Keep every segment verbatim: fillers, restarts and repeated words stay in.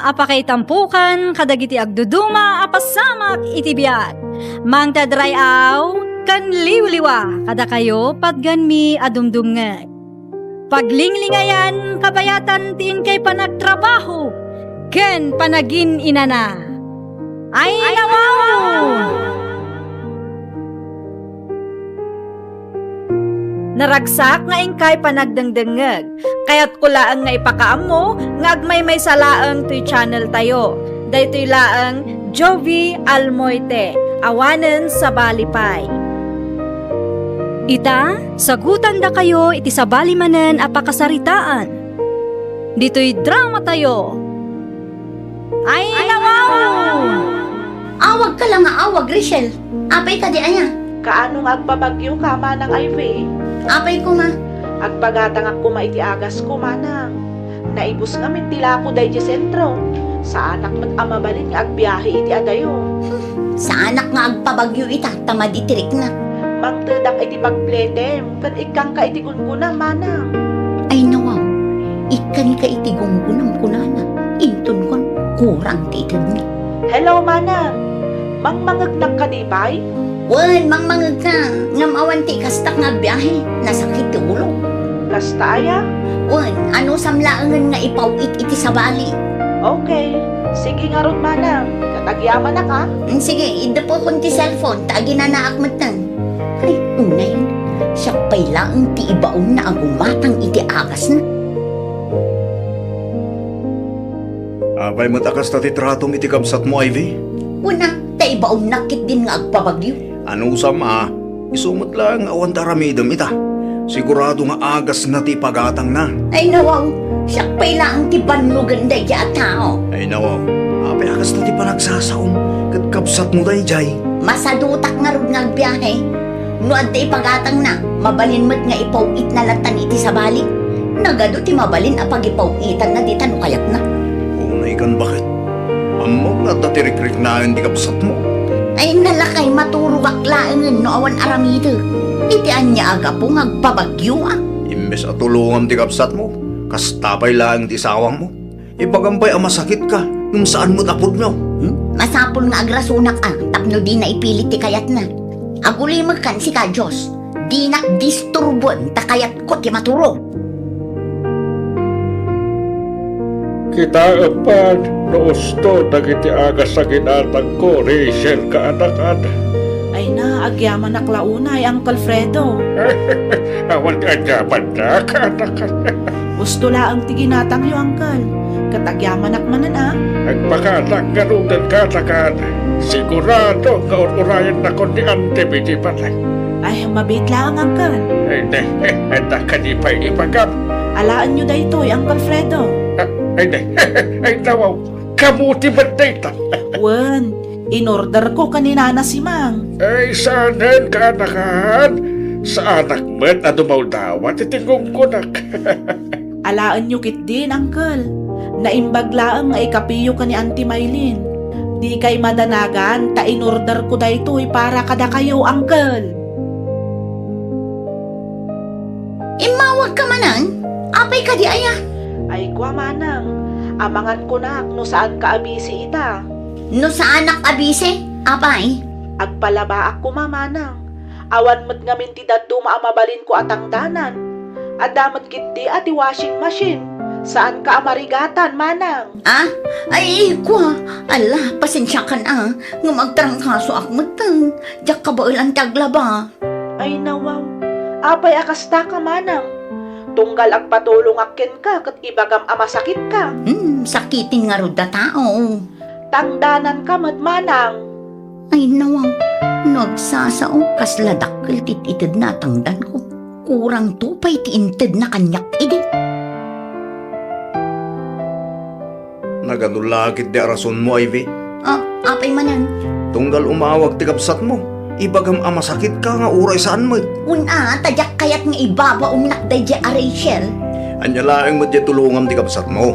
a pakaitampokan kadagiti agduduma a pasamak iti biag. Mangted ray-aw ken liwliwa kadakayo patgenmi a dumdumngeg. Paglinglingayan kabayatan ti inkay panagtrabaho ken panagin-inana. Ay, nawaw! Naragsak nga inkay panagdengdengngeg. Kayatko laeng nga ipakaammo nga agmaymaysa laeng toy channel tayo. Daytoy laeng Jovi Almoite, awanen sabali pay. Ita, sagutandakayo iti sabali manen a pakasaritaan. Ditoy drama tayo. Ay, nawaw! Awagka la nga awag, Rachel. Apay kadi aya? Kaano nga agpabagyoka, Manang Ivy? Apay koma? Agpagatangak koma iti agasko, Manang. Naibus ngamin ti lako daydi sentro. Saanak met a mabalin nga agbiahe iti adayo. Saanak nga agpabagyo ita, ta madi ti rikna. Mangtedak iti pagpletem, ket ikkanka iti gungguna, Manang. Ay, nawaw, ikkanka iti gungguna, kunana. Inton kuan, kurang ti itedna. Hello, Manang. Mangmangegnak kadi pay? Wen, mangmangegka. Ngem awan ti ikastak nga agbiahe. Nasakit ti ulo. Kasta aya? Wen, anusam laengen nga ipaw-it iti sabali. Okay. Sige ngarud, Manang. Ket agyamanak, a? Mm, sige, iddepekon ti cellphone, ta aginanaak metten. Ay, unay, siak pay laeng ti ibaonna a gumatang iti agasna. Apay met a kasta ti tratom iti kabsatmo, Ivy? Wen a, ta ibaonnak ketdin nga agpabagyo. Anusam a, isu met laeng nga awan ti aramidem ita. Sigurado nga agasna ti ipagatangna. Ay, nawaw, siak pay laeng ti bannogen daydi a tao. Ay, nawaw, apay a kasta ti panagsasaom ket kabsatmo daydiay? Masadutak ngarud nga agbiahe. No adda ipagatangna, mabalin met nga ipaw-itna lattan iti sabali. Nagadu ti mabalin a pagipaw-itanna dita no kayatna. Unay ken baket. Ammok nga adda ti rikriknaen ti kabsatmo. Ay, nalakay maturogak laengen no awan aramidek. Iti ania a gapu nga agpabagyoak? Imbes a tulongam ti kabsatmo, kasta pay laeng ti sawangmo. Ibagam pay a masakitka, ngem saan met a pudno. Hmm? Masapul nga agrasunak a, tapno dina ipilit ti kayatna. Agulimekkan sika, Dios. Dinak disturboen, ta kayatko ti maturog. Kitaem man no usto dagiti agas a ginatangko, Rachel, kaanakan. Ay na, agyamanak la unay, Uncle Fredo. Awan ti agyamanna, kaanakan. Usto laeng ti ginatangyo, Uncle. Ket agyamanak manen a. Agpakaanak ngaruden, kaanakan. Sigurado nga ur-urayennakon ni Auntie Betty pay. Ay, mabiit laeng, Uncle. Ay, ne, adda kadi pay ibagam? Alaenyo daytoy, Uncle Fredo. Ah, ay, ne, ay, nawaw, kamu ti met dayta. Wen, inorderko ken ni Nana Simang. Ay, saanen, kaanakan. Saanak met a dumawdawat iti gunggonak. Alaenyo ketdin, Uncle. Naimbag laeng nga ikapiyo ken ni Auntie Maylin. Dikay madanagan ta inorderko daytoy para kadakayo, Uncle. Immawagka manen? Apay kadi aya? Ay, kua, Manang. Amangan kunak no saanka a busy ita. No saanak a busy? Apay? Agpalabaak koma, Manang. Awan met ngamin ti dadduma a mabalinko a tangdanan. Adda met ketdi a ti washing machine. Saanka a marigatan, Manang. Ah? Ay, kua. Ala, pasensiakan a. Ngem agtarangkasoak metten. Diak kabaelan ti aglaba. Ay, nawaw. Apay a kastaka, Manang? Tunggal agpatulongak kenka ket ibagam a masakitka. Hmm, sakiten ngarud a tao. Tangdananka met, Manang. Ay, nawaw, no agsasao, kasla dakkel ti itedna a tangdanko. Kurangto pay ti intedna kaniak idi. Nagadu la ketdi a rasonmo, Ivy? Ah, apay manen? Tunggal umawag ti kabsatmo, ibagam a masakitka nga uray saan met. Wen a, ta diak kayat nga ibabaonnak daydiay a Rachel. Ania laeng met diay tulongam ti kabsatmo?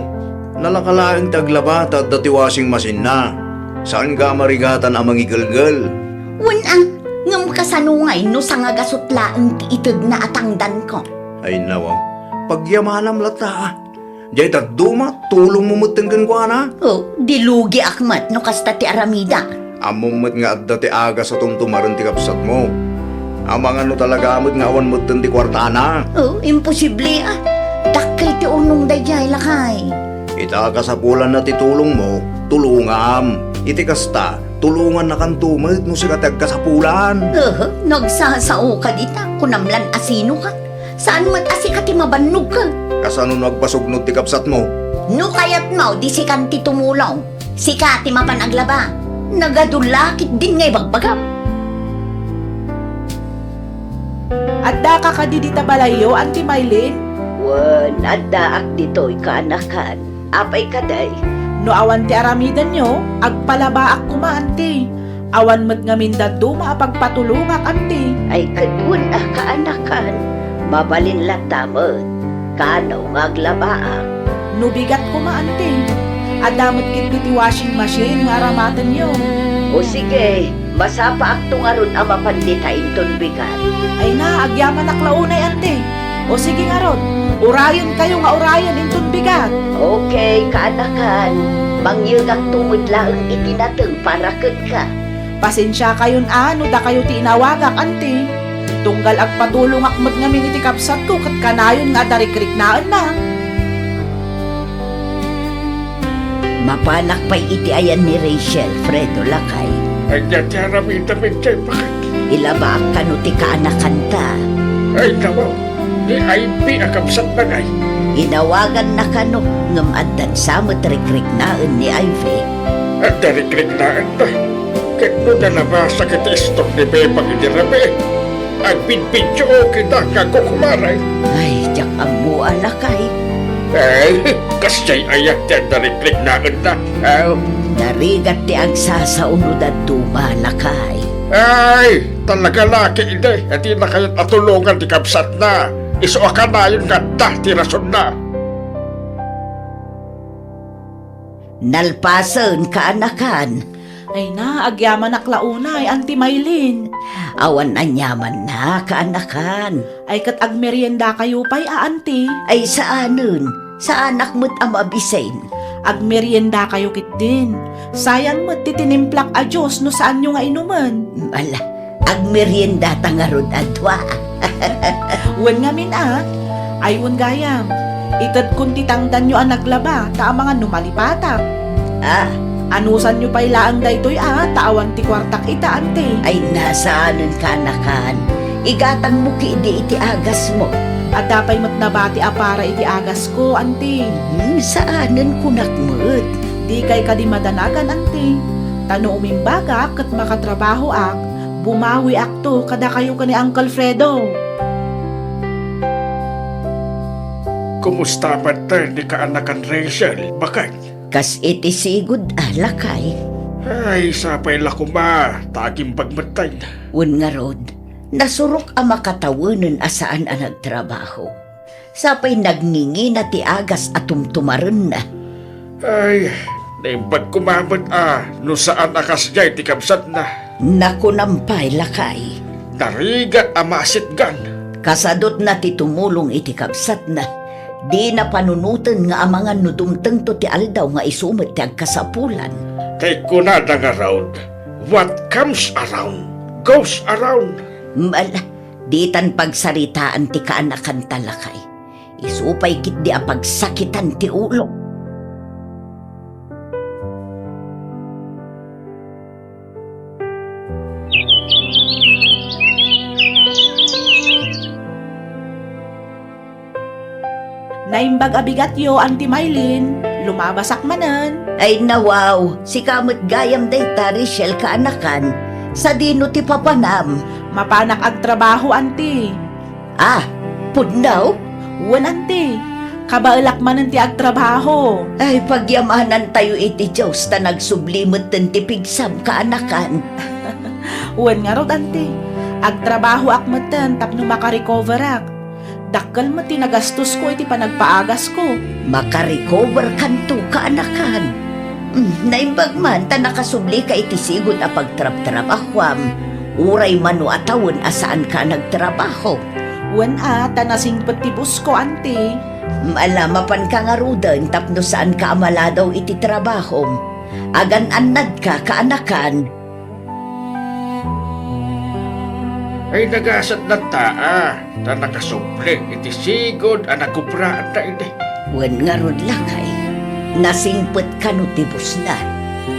Nalaka laeng ti aglaba ta adda ti washing machine-na. Saanka a marigatan a mangigelgel. Wen a, ngem kasano ngay no sangagasut laeng ti itedna a tangdanko? Ay, nawaw. Pagyamanam latta, a. Jay dadduma, tulongmo metten kenkuana. Oh, di lugiak met no kasta ti aramida. Ammom met nga adda ti agas a tumtumaren ti kabsatmo. Amangan no talaga met nga awan metten ti kuartana. Oh, imposible, ah. Dakkel ti unong daydiay, lakay. Ita kasapulanna ti tulongmo, tulongam. Iti kasta, tulongannakanto met no sika ti agkasapulan. Aha, no agsasaoka dita, kunam lan a sinoka. Saan met a sika ti mabannogka? Kasano no agpasugnod ti kabsatmo? No kayatmo, di sikan ti tumulong. Sika ti mapan aglaba. Nagadu la ketdin nga ibagbagam. Addaka kadi dita balayyo, Auntie Maylin? Wen, addaak ditoy, kaanakan. Apay kadi? No awan ti aramidenyo, agpalabaak koma, Auntie. Awan met ngamin dadduma a pagpatulongak, Auntie. Ay, ket wen a, kaanakan. Mabalin latta met. Kaano nga aglabaak? No bigat koma, Auntie. Adda met ketdi ti washing machine nga aramatenyo. O sige, masapaakto ngarud a mapan dita inton bigat. Ay na, agyamanak la unay, Auntie. O sige ngarud, urayenkayo nga urayen inton bigat. Okay, kaanakan. Mangyegakto met laeng iti nateng para kenka. Pasensiakayon a no dakayo ti inawagak, Auntie. Tunggal agpatulongak met ngamin iti kabsatko ket kanayon nga adda rikriknaenna. Mapanak pay iti ayan ni Rachel, Fredo, lakay. Ania ti aramidem idiay, baket? Ilabaak kano ti kaanakanta. Ay, nawaw. Ni Ivy a kabsatna ngay? Inawaganna kano, ngem addan sa met rikriknaen ni Ivy. Adda rikriknaenta. Ket no nalabasa ket istor ni Bebang idi rabii, agbidbiddiook ida nga kukumaray. Ay, diak ammo a, lakay. Ay, kasdiay aya ti adda rikriknaenta? Aw. Narigat ti agsasao no dadduma, lakay. Ay, talaga laki idi, a dina kayat a tulongan ti kabsatna. Isu a kanayon nga adda ti rasonna. Nalpasen, kaanakan. Ay na, agyamanak la unay, Auntie Maylin. Awan aniamanna, kaanakan. Ay ket agmeriendakayo pay a, Auntie? Ay saanen. Saanak met a mabisin. Agmeriendakayo ketdin. Sayang met ti tinimplak a juice no saanyo nga inumen. Ala, agmeriendata ngarud a dua. Wen ngamin a, ay wen gayam, itedkon ti tangdanyo a naglaba ta amangan no malipatak. Ah. Anusanyo pay laeng daytoy a ta awan ti kuartak ita, Auntie. Ay, saanen, kaanakan. Igatangmo ketdi iti agasmo. Adda pay met nabati a para iti agasko, Auntie. Hmm, saanen, kunak met. Dikay kadi madanagan, Auntie. Ta no umimbagak ket makatrabahoak, bumawiakto kadakayo ken ni Uncle Fredo. Kumusta met ni kaanakan Rachel, baket? Kas iti sigud a, lakay. Ay, sapay la koma ta agimbag metten. Wen ngarud, nasurok a makatawenen a saan a nagtrabaho. Sapay nagngingina ti agas a tumtumarenna. Ay, naimbag koma met a no saan a kasdiay ti kabsatna. Nakunam pay, lakay. Narigat a maasitgan. Kasadutna ti tumulong iti kabsatna. Dina panunoten nga amangan no dumtengto ti aldaw nga isu met ti agkasapulan. Kay kunada ngarud, "What comes around, goes around." Ala, ditan pagsaritaan ti kaanakanta, lakay. Isu pay ketdi a pagsakitan ti ulo. Naimbag a bigatyo, Auntie Maylin. Lumabasak manen. Ay, nawaw. Sika met gayam dayta, Rachel, kaanakan. Sadino ti papanam? Mapanak agtrabaho, Auntie. Ah, pudno? Wen, Auntie. Kabaelak manen ti agtrabaho. Ay, pagyamanantayo iti Dios ta nagsubli metten ti pigsam, kaanakan. Wen ngarud, Auntie. Agtrabahoak metten tapno makarecoverak. Dakkel met ti nagastosko iti panagpaagasko. Makarecoverkanto, kaanakan. Mm, naimbag man ta nakasublika iti sigud a pagtrabtrabahoam. Uray mano a tawen a saanka a nagtrabaho. Wen a, ta nasingpet ti busko, Auntie. Ala, mapanka ngaruden tapno saanka a maladaw iti trabahom. Agan-annadka, kaanakan. Ay, nagasat latta, a, ta nakasubli iti sigud a nakubraanna idi. Wen ngarud, lakay, nasingpet kano ti busna.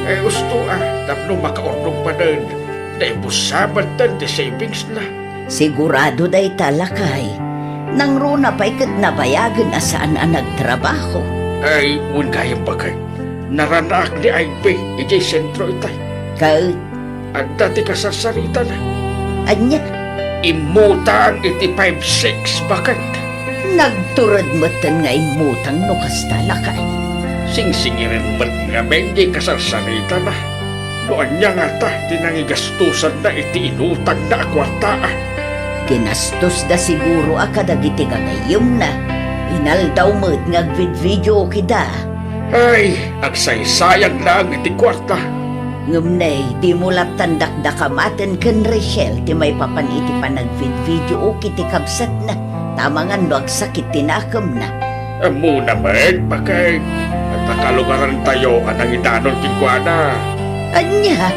Ay, usto, a, tapno makaurnong manen, naibusabad ti savingsna. Sigurado dayta, lakay. Nangruna pay ket nabayagen a saan a nagtrabaho. Ay, wen gayam, baket. Naranaak ni Ivy idiay sentro itay. Ket? Adda ti kasarsaritana. Ania? Immutang iti five six, baket. Nagtured metten nga immutang no kasta, lakay. Singsingiren met ngamin ti kasarsaritana. No ania ngata ti nangigastosanna iti inutangna a kuarta, a? Ginastosda siguro a kadagiti gagayyemna. Inaldaw met nga agvidvideookida. Ay, agsaysayang laeng iti kuarta. Ngem ne, dimo lattan dakdakamaten ken Rachel ti maipapan iti panagvidvideooki ti kabsatna, ta amangan no agsakit ti nakemna. Ammona met, baket, ta kalugarantayo a nangidanon kenkuana. Ania?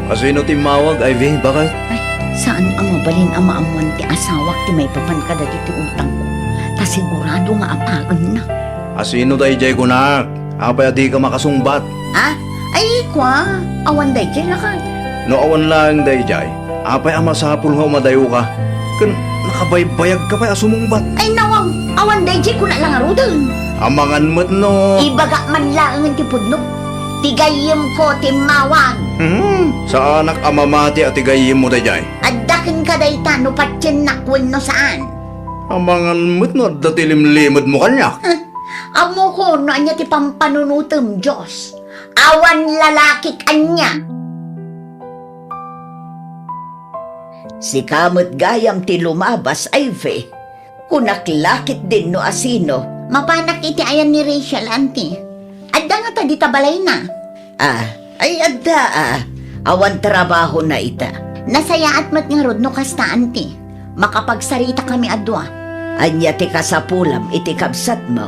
Asino ti immawag, Ivy, baket? Ay, saan a mabalin a maammuan ti asawak ti maipapan kadagiti utangko, ta sigurado nga apagenna. Asino daydiay kunak? Apay a dika makasungbat? A? Ay, kua, awan daydiay, lakay. No awan laeng daydiay, apay a masapul nga umadayoka? Ken nakabaybayagka pay a sumungbat. Ay, nawaw, awan daydiay kuna la ngaruden. Amangan met no. Ibagak man laengen ti pudno. Ti gayyemko ti immawag. Hmm, saanak a mamati a ti gayyemmo daydiay. Adda kenka dayta no patiennak wenno saan. Amangan met no adda ti limlimedmo kaniak. Huh, ammokon no ania ti pampanunotem, Dios. Awan lalakik ania. Sika met gayam ti lumabas, Ivy. Kunak la ketdin no asino. Mapanak iti ayan ni Rachel, anti. Adda ngata dita balayna? A, ay adda a. Awan trabahona ita. Nasayaat met ngarud no kasta, anti. Makapagsaritakami a dua. Ania ti kasapulam iti kabsatmo?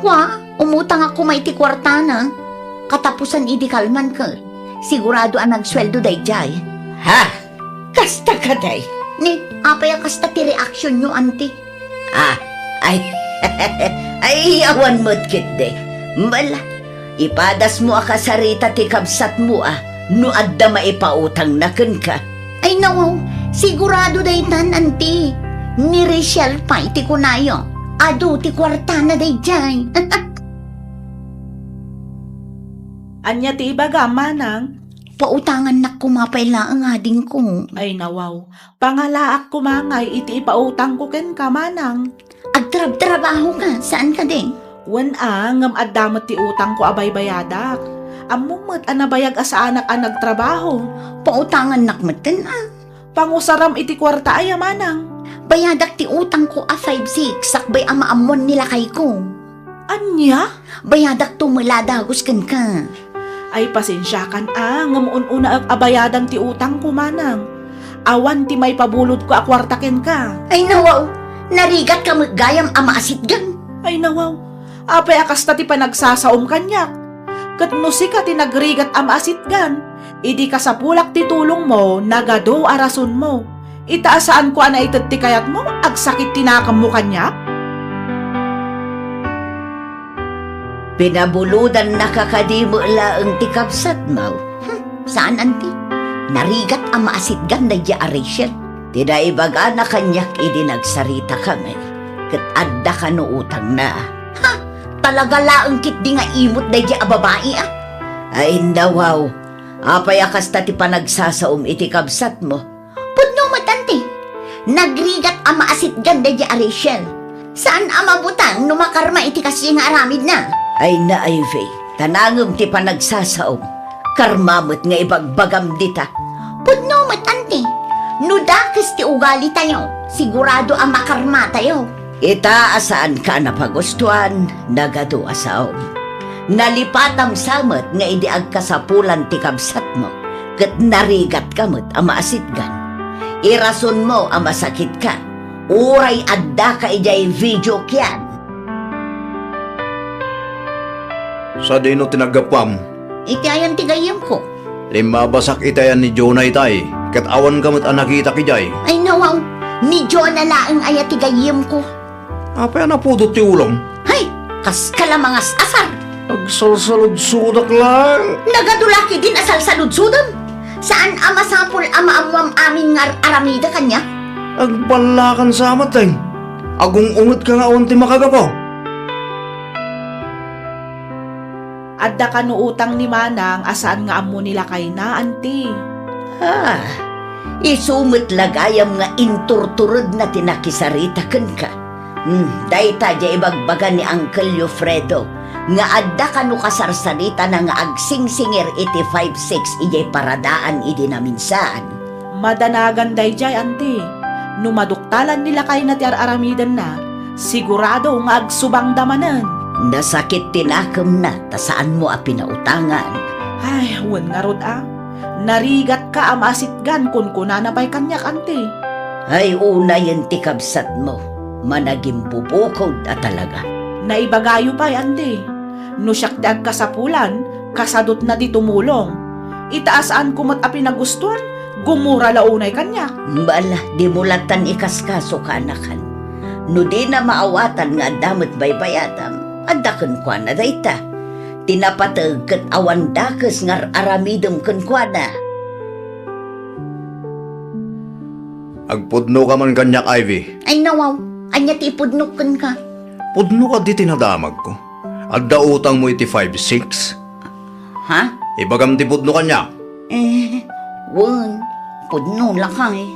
Kua, umutangak koma iti kuartana. Katapusan idi kalman ket. Sigurado a nagsueldo daydiay. Ha? Kasta kadi? Ni, apay a kasta ti reaksionyo, anti? A, ay, ay, awan met ketdi. Bala, ipadasmo a kasarita ti kabsatmo a no adda maipautangna kenka. Ay, nawaw, sigurado daytan, anti. Ni Rachel pay ti kunayo. Adu ti kuartana daydiay. Ania ti ibagam, manang? Pautangannak koma pay laeng, adingko. Ay, nawaw. Pangalaak koma ngay iti ipautangko kenka, manang. Agtrabtrabahoka, saan kadi? Wen a, ngem adda met ti utangko a baybayadak. Ammom met a nabayag a saanak a nagtrabaho. Pautangannak metten a. Pangusaram iti kuarta aya, manang? Bayadak ti utangko a five six sakbay a maammuan ni lakayko. Ania? Bayadakto met la a dagus kenka. Ay, pasensiakan a, ngem un-unaek a bayadan ti utangko, manang. Awan ti maipabulodko a kuarta kenka. Ay, nawaw, narigatka met gayam a maasitgan. Ay, nawaw, apay a kasta ti panagsasaom kaniak? Ket no sika ti nagrigat a maasitgan, idi kasapulak ti tulongmo, nagadu a rasonmo. Ita a saanko a naited ti kayatmo, agsakit ti nakemmo kaniak? Pinabulodannaka kadi met laeng ti kabsatmo? Hmm, saan, anti. Narigat a maasitgan daydiay a Rachel. Ti naibagana kaniak idi nagsaritakami, ket adda kano utangna. Ha? Talaga laeng ketdi nga imot daydiay a babai a? Ay, nawaw. Apay a kasta ti panagsasaom iti kabsatmo? Pudno met, anti. Nagrigat a maasitgan daydiay a Rachel. Saan a mabutang no makarma iti kastoy nga aramidna. Ay na, Ivy, ta nangem ti panagsasaom. Karma met nga ibagbagam dita. Pudno met, anti. No dakes ti ugalitayo, sigurado a makarmatayo. Ita a saanka a napagustuan, nagadu a saom. Nalipatam sa met nga idi agkasapulan ti kabsatmo, ket narigatka met a maasitgan. Irasonmo a masakitka, Uray addaka idiay video kian. Sadino ti naggapuam? Iti ayan ti gayyemko. Limmabasak iti ayan ni Jonah itay, ket awanka met a nakitak idiay. Ay, nawaw, ni Jonah laeng aya ti gayyemko. Apay a napudot ti ulom? Hay, kaska la mangas-asar! Agsalsaludsodak laeng. Nagadu la ketdin a salsaludsodem. Saan a masapul a maammuam amin nga ar-aramidek kaniak? Agballakan sa met, Deng. Agung-ungetka nga awan ti makagapu. Adda kano utang ni Manang a saan nga ammo ni lakayna, anti. Ah, isu met la gayam nga inturturedna ti nakisarita kenka. Hmm, dayta diay ibagbaga ni Uncle Yofredo nga adda kano kasarsaritana nga agsingsingir iti five six idiay paradaan idi naminsan. Madanagan daydiay, anti. No maduktalan ni lakayna ti ar-aramidenna, sigurado nga agsubangda manen. Nasakit ti nakemna ta saanmo a pinautangan. Ay, wen ngarud a. Narigatka a maasitgan, kunkunana pay kaniak, anti. Ay, unayen ti kabsatmo, managimbubukod a talaga. Naibagayo pay, anti. No siak ti agkasapulan, kasadutna ti tumulong. Ita a saanko met a pinagustuan, gumura la unay kaniak. Bala, dimo lattan ikaskaso, kaanakan. No dina maawatan nga adda met baybayadam, adda kenkuana dayta. Ti napateg ket awan dakes nga ar-aramidem kenkuana. Agpudnoka man kaniak, Ivy. Ay, nawaw, ania ti ipudnok kenka? Pudno kadi ti nadamagko. Adda utangmo iti five six? Ha? Ibagam ti pudno kaniak. Eh, wen, pudno lakay.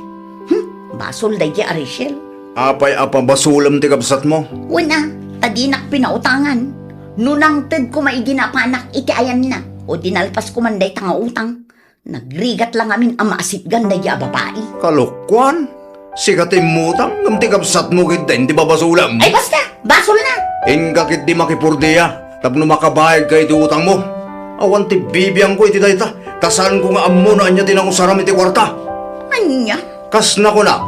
Hmm, basol daydi a Rachel. Apay a pabasolem ti kabsatmo? Wen a, ta dinak pinautangan. No nangted koma idi napanak iti ayanna, o dinalpas koman dayta nga utang. Nagrigat la ngamin a maasitgan daydi a babai. Kalokuan? Sika ti immutang, ngem ti kabsatmo ketdi ti babasolem. Ay, basta! Basolna! Inka ketdi makipurdia tapno makabayadka iti utangmo. Awan ti bibiangko iti dayta, ta saanko nga ammo no ania ti nangusaram iti kuarta. Ania? Kas nakunak,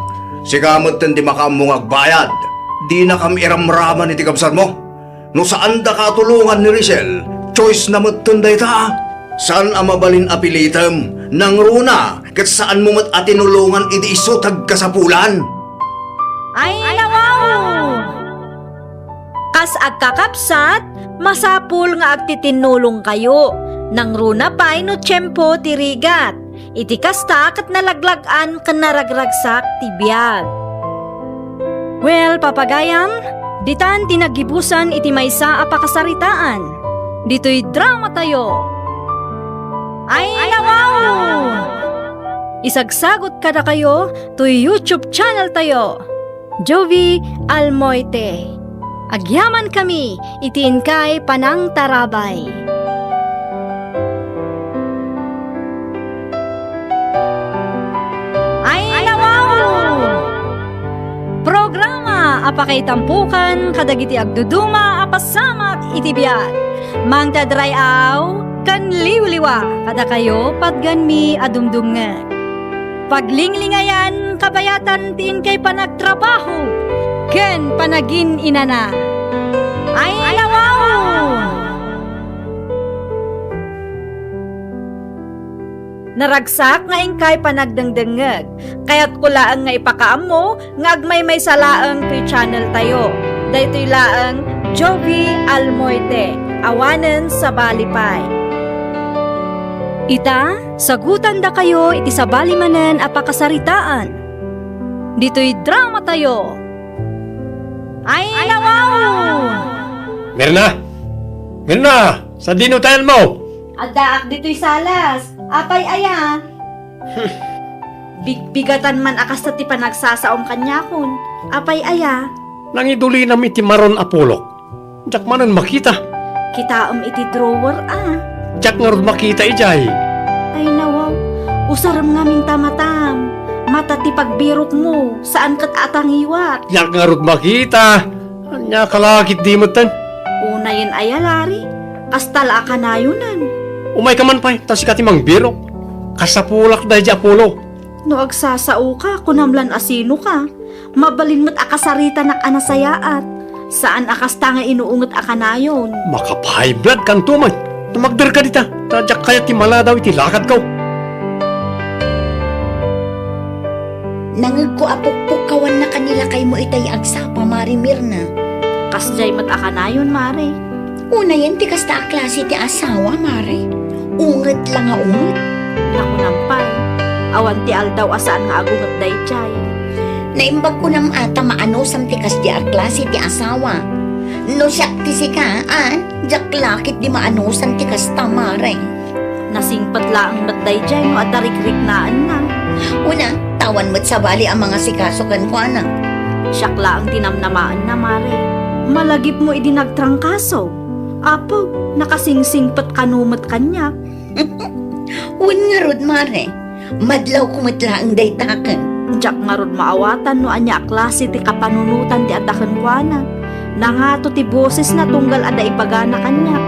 sika metten ti makaammo nga agbayad. Dinakam iramraman iti kabsatmo. No saandaka a tulongan ni Rachel, choice na metten dayta. Saan a mabalin a pilitem, nangruna, ket saanmo met a tinulongan idi isu ti agkasapulan. Ay, nawaw! Kas agkakabsat, masapul nga agtitinnulongkayo. Nangruna pay no tiempo ti rigat. Iti kasta, ket nalaglag-an ken naragragsak ti biag. Well, papagayam, ditan ti naggibusan iti maysa a pakasaritaan. Ditoy dramatayo. Ay, nawaw! Isagsagot kadakayo toy YouTube channel tayo. Jovi Almoite. Agyamankami iti inkay panangtarabay. Ay, nawaw! Programa a pakaitampukan kadagiti agduduma a pasamak iti biag. Mangted ray-aw ken liwliwa kadakayo, patganmi a dumdumngeg. Paglinglingayan, kabayatan ti inkay panagtrabaho ken panagin-inana. Ay, nawaw! Naragsak nga inkay panagdengdengngeg. Kayatko laeng nga ipakaammo nga agmaymaysa laeng toy channel tayo. Daytoy laeng Jovi Almoite, awanen sabali pay. Ita, sagutandakayo iti sabali manen a pakasaritaan. Ditoy dramatayo. Ay, nawaw! Mirna! Mirna! Sadino ti ayanmo? Addaak ditoy salas. Apay aya? Bigbigatan man a kasta ti panagsasaom kaniakon. Apay aya? Nangidulinam iti maron a pulok. Diak manen makita. Kitaem iti drawer a. Diak ngarud makita idiay. Ay, nawaw. Usarem ngamin ta matam. Mata ti pagbirokmo, saan ket a tangiwat. Diak ngarud makita. Ania ka la ketdi metten? Unayen aya, Larry? Kasta la a kanayonen. Umayka man pay, ta sika ti mangbirok. Kasapulak daydi a pulo. No agsasaoka, kunam lan a sinoka. Mabalin met a kasaritanak a nasayaat. Saan a kasta nga inuunget a kanayon. Makap-high blood kanto met. Tumagderka dita, ta diak kayat ti maladaw iti lakadko. Nangegko a pukpukkawannak a ni lakaymo itay agsapa, Mare Mirna. Kasdiay met a kanayon, Mare. Unayen ti kasta a klase ti asawa, Mare. Unget la nga unget. Nakunam pay, awan ti aldaw a saan nga agunget daydiay. Naimbag kunam a ta maanusam ti kasdiay a klase ti asawa. No siak ti sika, a, diak la ketdi maanusan ti kasta, Mare. Nasingpet laeng met daydiay no adda rikriknaenna. Una, ta awan met sabali a mangasikaso kenkuana. Siak laeng ti namnamaenna, Mare. Malagipmo idi nagtrangkaso. Apo, nakasingsingpet kano met kaniak. Wen ngarud, Mare. Madlawko met laeng dayta ken. Diak ngarud maawatan no ania a klase ti kapanunotan ti adda kenkuana. Nangato ti bosesna tunggal adda ibagana kaniak.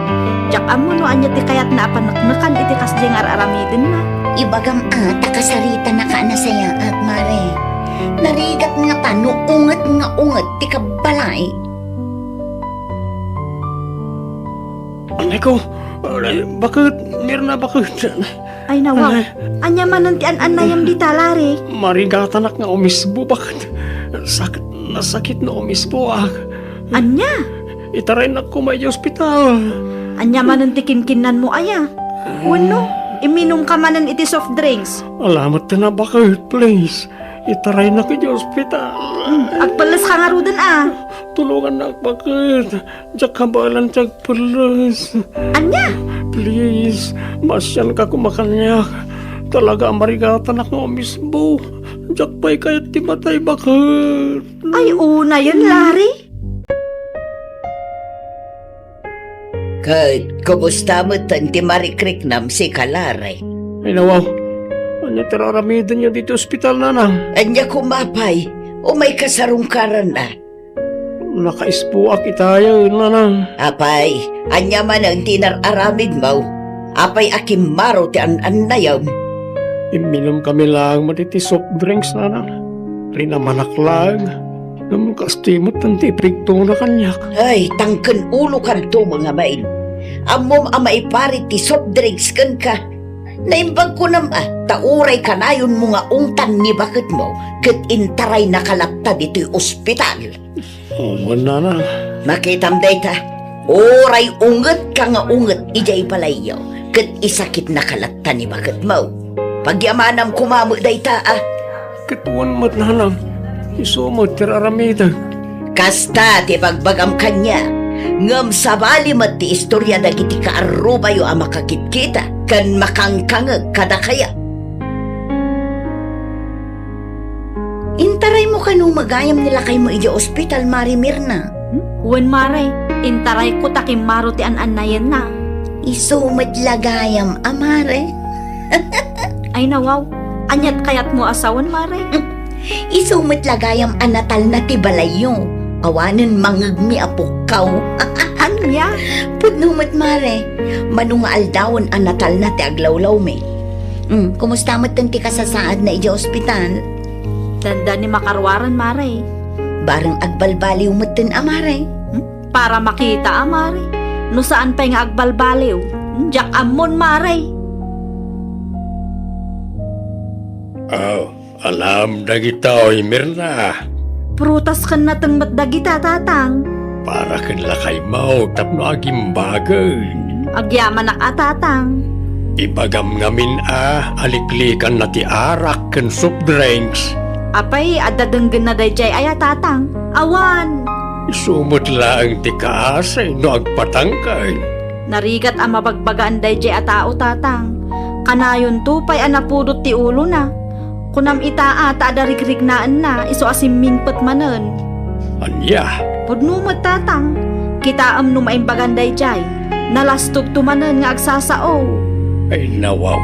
Diak ammo no ania ti kayatna a paneknekan iti kasdiay nga ar-aramidenna. Ibagam a ta kasaritanaka a nasayaat, Mare. Narigat ngata no unget nga unget ti kabbalay. Anay ko, anay, baket, Mirna, baket. Ay, nawaw. Anay. Ania manen ti an-annayam dita, Lare? Marigatanak nga umisbo, baket. Sakit, nasakit no umisboak. Ania? Itaraynak koma iti ospital. Ania manen ti kinkinnanmo aya? Wenno, iminumka manen iti soft drinks? Ala met ti na, baket, please. Itaraynak iti ospital. Hmm, agpelleska ngaruden a. Tulongannak, baket. Diak kabaelan ti agpelles. Ania? Please, maasianka koma kaniak. Talaga a marigatanak nga umisbo. Diak pay kayat ti matay, baket. Ay, unayen, Lare. Ket kumusta metten ti marikriknam, sika, Lare? Ay, nawaw. Ania ti ar-aramidenyo ditoy ospital, Nanang? Ania koma pay? Umayka sarungkaran a. Nakaisboak itayen, Nanang. Apay, ania manen ti inar-aramidmo? Apay a kimmaro ti an-annayam? Imminumkami laeng met iti soft drinks, Nanang. Rinamanak laeng. Ngem kastoy metten ti epektona kaniak. Ay, tangken ulokanto, nga main. Ammom a maiparit ti soft drinks kenka. Naimbag kunam a, ta uray kanayonmo nga ungtan ni baketmo, ket intaraynaka latta ditoy ospital. Wen, Nanang. Makitam dayta, uray ungetka nga unget idiay balayyo, ket isakitnaka latta ni baketmo. Pagyamanam koma met dayta a. Ket wen met, Nanang, isu met ti ar-aramidek. Kasta ti bagbagam kaniak, ngem sabali met ti istoria dagiti kaarrubayo a makakitkita ken makangkangeg kadakaya. Intaraymo kano met gayam ni lakaymo idiay ospital, Mare Mirna? Hmm? Wen, Mare, intarayko ta kimmaro ti an-annayenna. Isu met la gayam a, Mare. Ay, nawaw, aniat kayatmo a sawen, Mare? Isu met la gayam a natalna ti balayyo. Awanen mangngegmi a pukkaw. Ania? Pudno met, Mare. Mano nga aldawen a natalna ti aglawlawmi. Hmm, kumusta metten ti kasasaadna idiay ospital? Dandani makaruaren, Mare. Bareng agbalbaliw metten a, Mare. Hmm? Para makita a, Mare. No saan pay nga agbalbaliw, diak ammon, Mare. Aw, anam dagitoy, Mirna? Prutas ken nateng met dagita, Tatang. Para ken lakaymo tapno agimbagen. Agyamanak a, Tatang. Ibagam ngamin a aliklikanna ti arak ken soft drinks. Apay, adda denggenna daydiay aya, Tatang? Awan. Isu met laeng ti kaasi no agpatangken. Narigat a mabagbagaan daydiay a tao, Tatang. Kanayonto pay a napudot ti ulona. Kunam ita a ta adda rigrignaenna, isu a simmingpet manen. Ania? Pudno met, Tatang. Kitaem no maimbagan daydiay. Nalastogto manen nga agsasao. Ay, nawaw.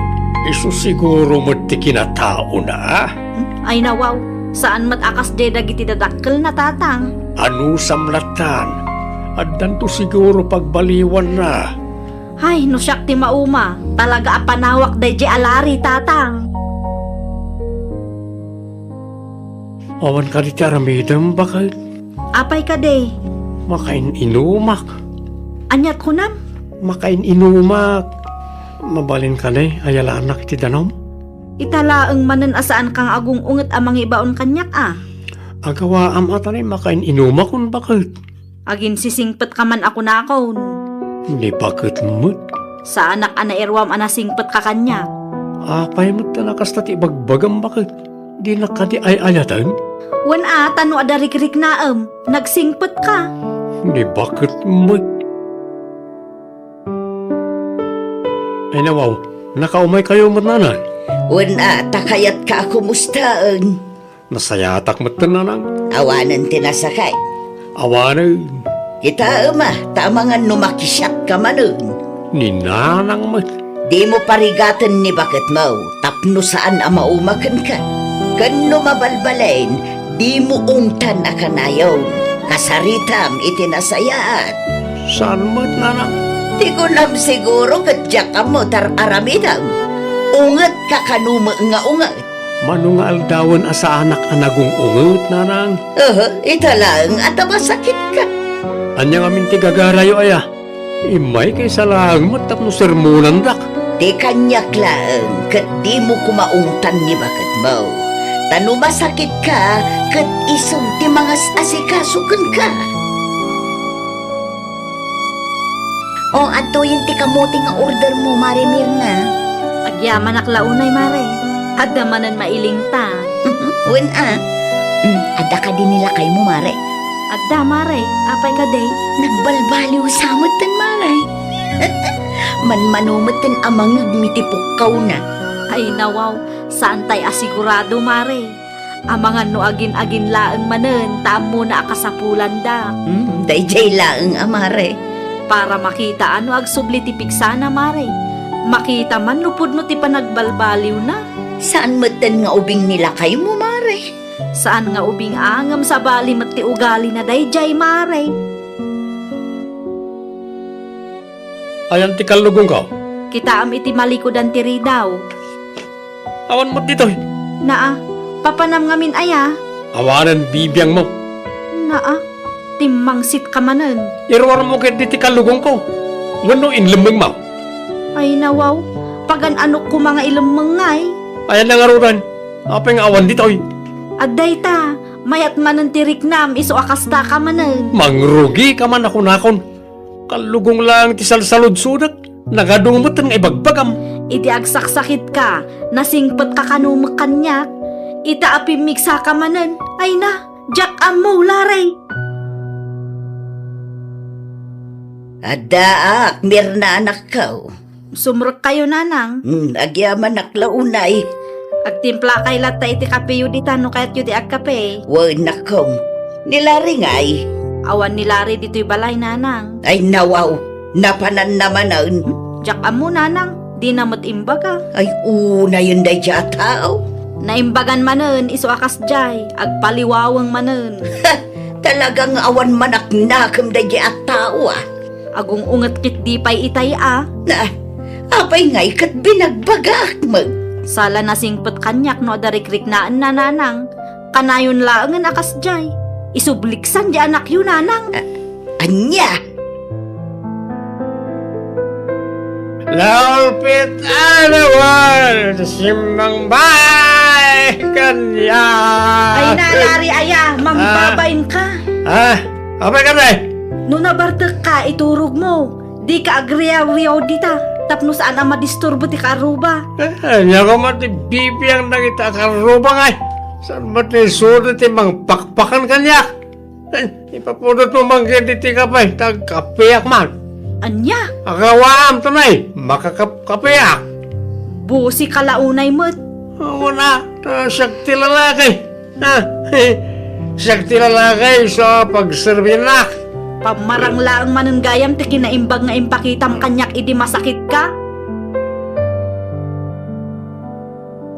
Isu siguro met ti kinataona, a? Hmm? Ay, nawaw. Saan met a kasdiay dagiti dadakkelna, Tatang. Anusam lattan. Addanto siguro pagbaliwanna. Ay, no siak ti mauma, talaga a panawak daydiay a Lare, Tatang. Awan kadi ti aramidem, baket? Apay kadi? Makain-inumak. Aniat kunam? Makain-inumak. Mabalin kadi a yalaannak iti danum? Ita laeng manen a saanka nga agung-unget a mangibaon kaniak a. Agawaam a tanay makain-inumakon, baket. Aginsisingpetka man a kunakon. Ni baket met. Saanak a nairuam a nasingpetka kaniak. Apay met ta nakasta ti ibagbagam, baket? Dinak kadi ay-ayaten? Wen a, ta no adda rikriknaem, nagsingpetka. Ni baket met. Ay nawaw, nakaumaykayo met, nanang? Wen a, ta kayatka a kumustaen. Nasayatak metten, nanang. Awanen ti nasakit? Awanen. Kitaem a, ta amangan no makisiatka manen. Ni nanang met. Dimo parigaten ni baketmo tapno saan a mauma kenka. Ken no mabalbaliwen, dimo ungtan a kanayon. Kasaritam iti nasayaat. Saan met, nanang? Ti kunam siguro ket diak ammo ti ar-aramidem. Ungetka kano met nga unget. Mano nga aldawen a saanak a nagung-unget, nanang? Aha, ita laeng a ta masakitka. Ania ngamin ti gagarayo, aya? Immayka isa laeng met tapno sermonandak. Ti kaniak laeng ket dimo koma ungtan ni baketmo. Ta no masakitka, ket isu ti mangas-asikaso kenka. O, adtoyen ti kamote nga ordermo, Mare Mirna. Agyamanak la unay, Mare. Adda manen mailingta. Wen a. Mm, adda kadi ni lakaymo, Mare? Adda, Mare. Apay kadi? Nagbalbaliw sa metten, Mare. Manmano metten a mangngegmi ti pukkawna. Ay, nawaw. Saantay a sigurado, Mare. Amangan no agin-agin laeng manen ta ammona a kasapulandak. Hmm, daydiay laeng a, Mare. Para makita a no agsubli ti pigsana, Mare. Makita man no pudno ti panagbalbaliwna. Saan metten nga ubing ni lakaymo, Mare? Saan nga ubing a, ngem sabali met ti ugalina daydiay, Mare. Ayan ti kallugongko? Kitaem iti malikudan ti ridaw. Awan met ditoy. Naa, papanam ngamin aya? Awanen bibiangmo. Naa, timmangsitka manen. Iruarmo ketdi ti kallugongko. Wenno inlemmengmo? Ay, nawaw, pagan-anok koma nga ilemmeng ngay. Ayan na ngaruden. Apay nga awan ditoy? Adda ita, mayat manen ti riknam isu a kastaka manen. Mangrugika man a kunakon. Kallugong laeng ti salsaludsodek, nagadu met nga ibagbagam. Idi agsaksakitka, nasingpetka kano met kaniak. Ita a pimmigsaka manen, ay na, diak ammo, Mare. Addaak, Mirna anakko. Sumrekkayo, nanang. Hmm, agyamanak la unay. Agtimplakay latta iti kapeyo dita no kayatyo ti agkape. Wen, nakkom. Ni Larry ngay? Awan ni Larry ditoy balay, nanang. Ay, nawaw. Napananna manen. Diak ammo, nanang. Dina met imbaga. Ay, unayen daydiay a tao. Naimbagan manen isu a kasdiay. Agpaliwaweng manen. Talaga nga awan manaknakem daydiay a tao, a. Agung-unget ketdi pay itay a. Na, apay ngay ket binagbagaak met? Sala nasingpet kaniak no adda rikriknaenna, nanang. Kanayon laengen a kasdiay. Isubliksan di anakyo, nanang. A-, ania? Laulpit a nawan, simmang bay kaniak. Ay na, Larry, aya, mangbabain ka. Ah, apay ka, Nay? No nabartek ka, iturog mo. Di ka agriaw-riaw dita, tapno saan a madisturbo ti kaarruba. Eh, ania koma ti bibiang dagita a kaarruba ngay? Saan met ni suda ti mangpakpakan kaniak? Eh, ipapudot mo man gayam ditoy kape, ta agkapeak man. Ania? Agawaam, tanay, makakapkapeak. Busi ka la unay met. Awan a, ta siak ti lalaki. Ah, siak ti lalaki, isu a pagserbinak. Pammarang laeng manen gayam ti kinaimbag nga impakitam kaniak idi masakitka.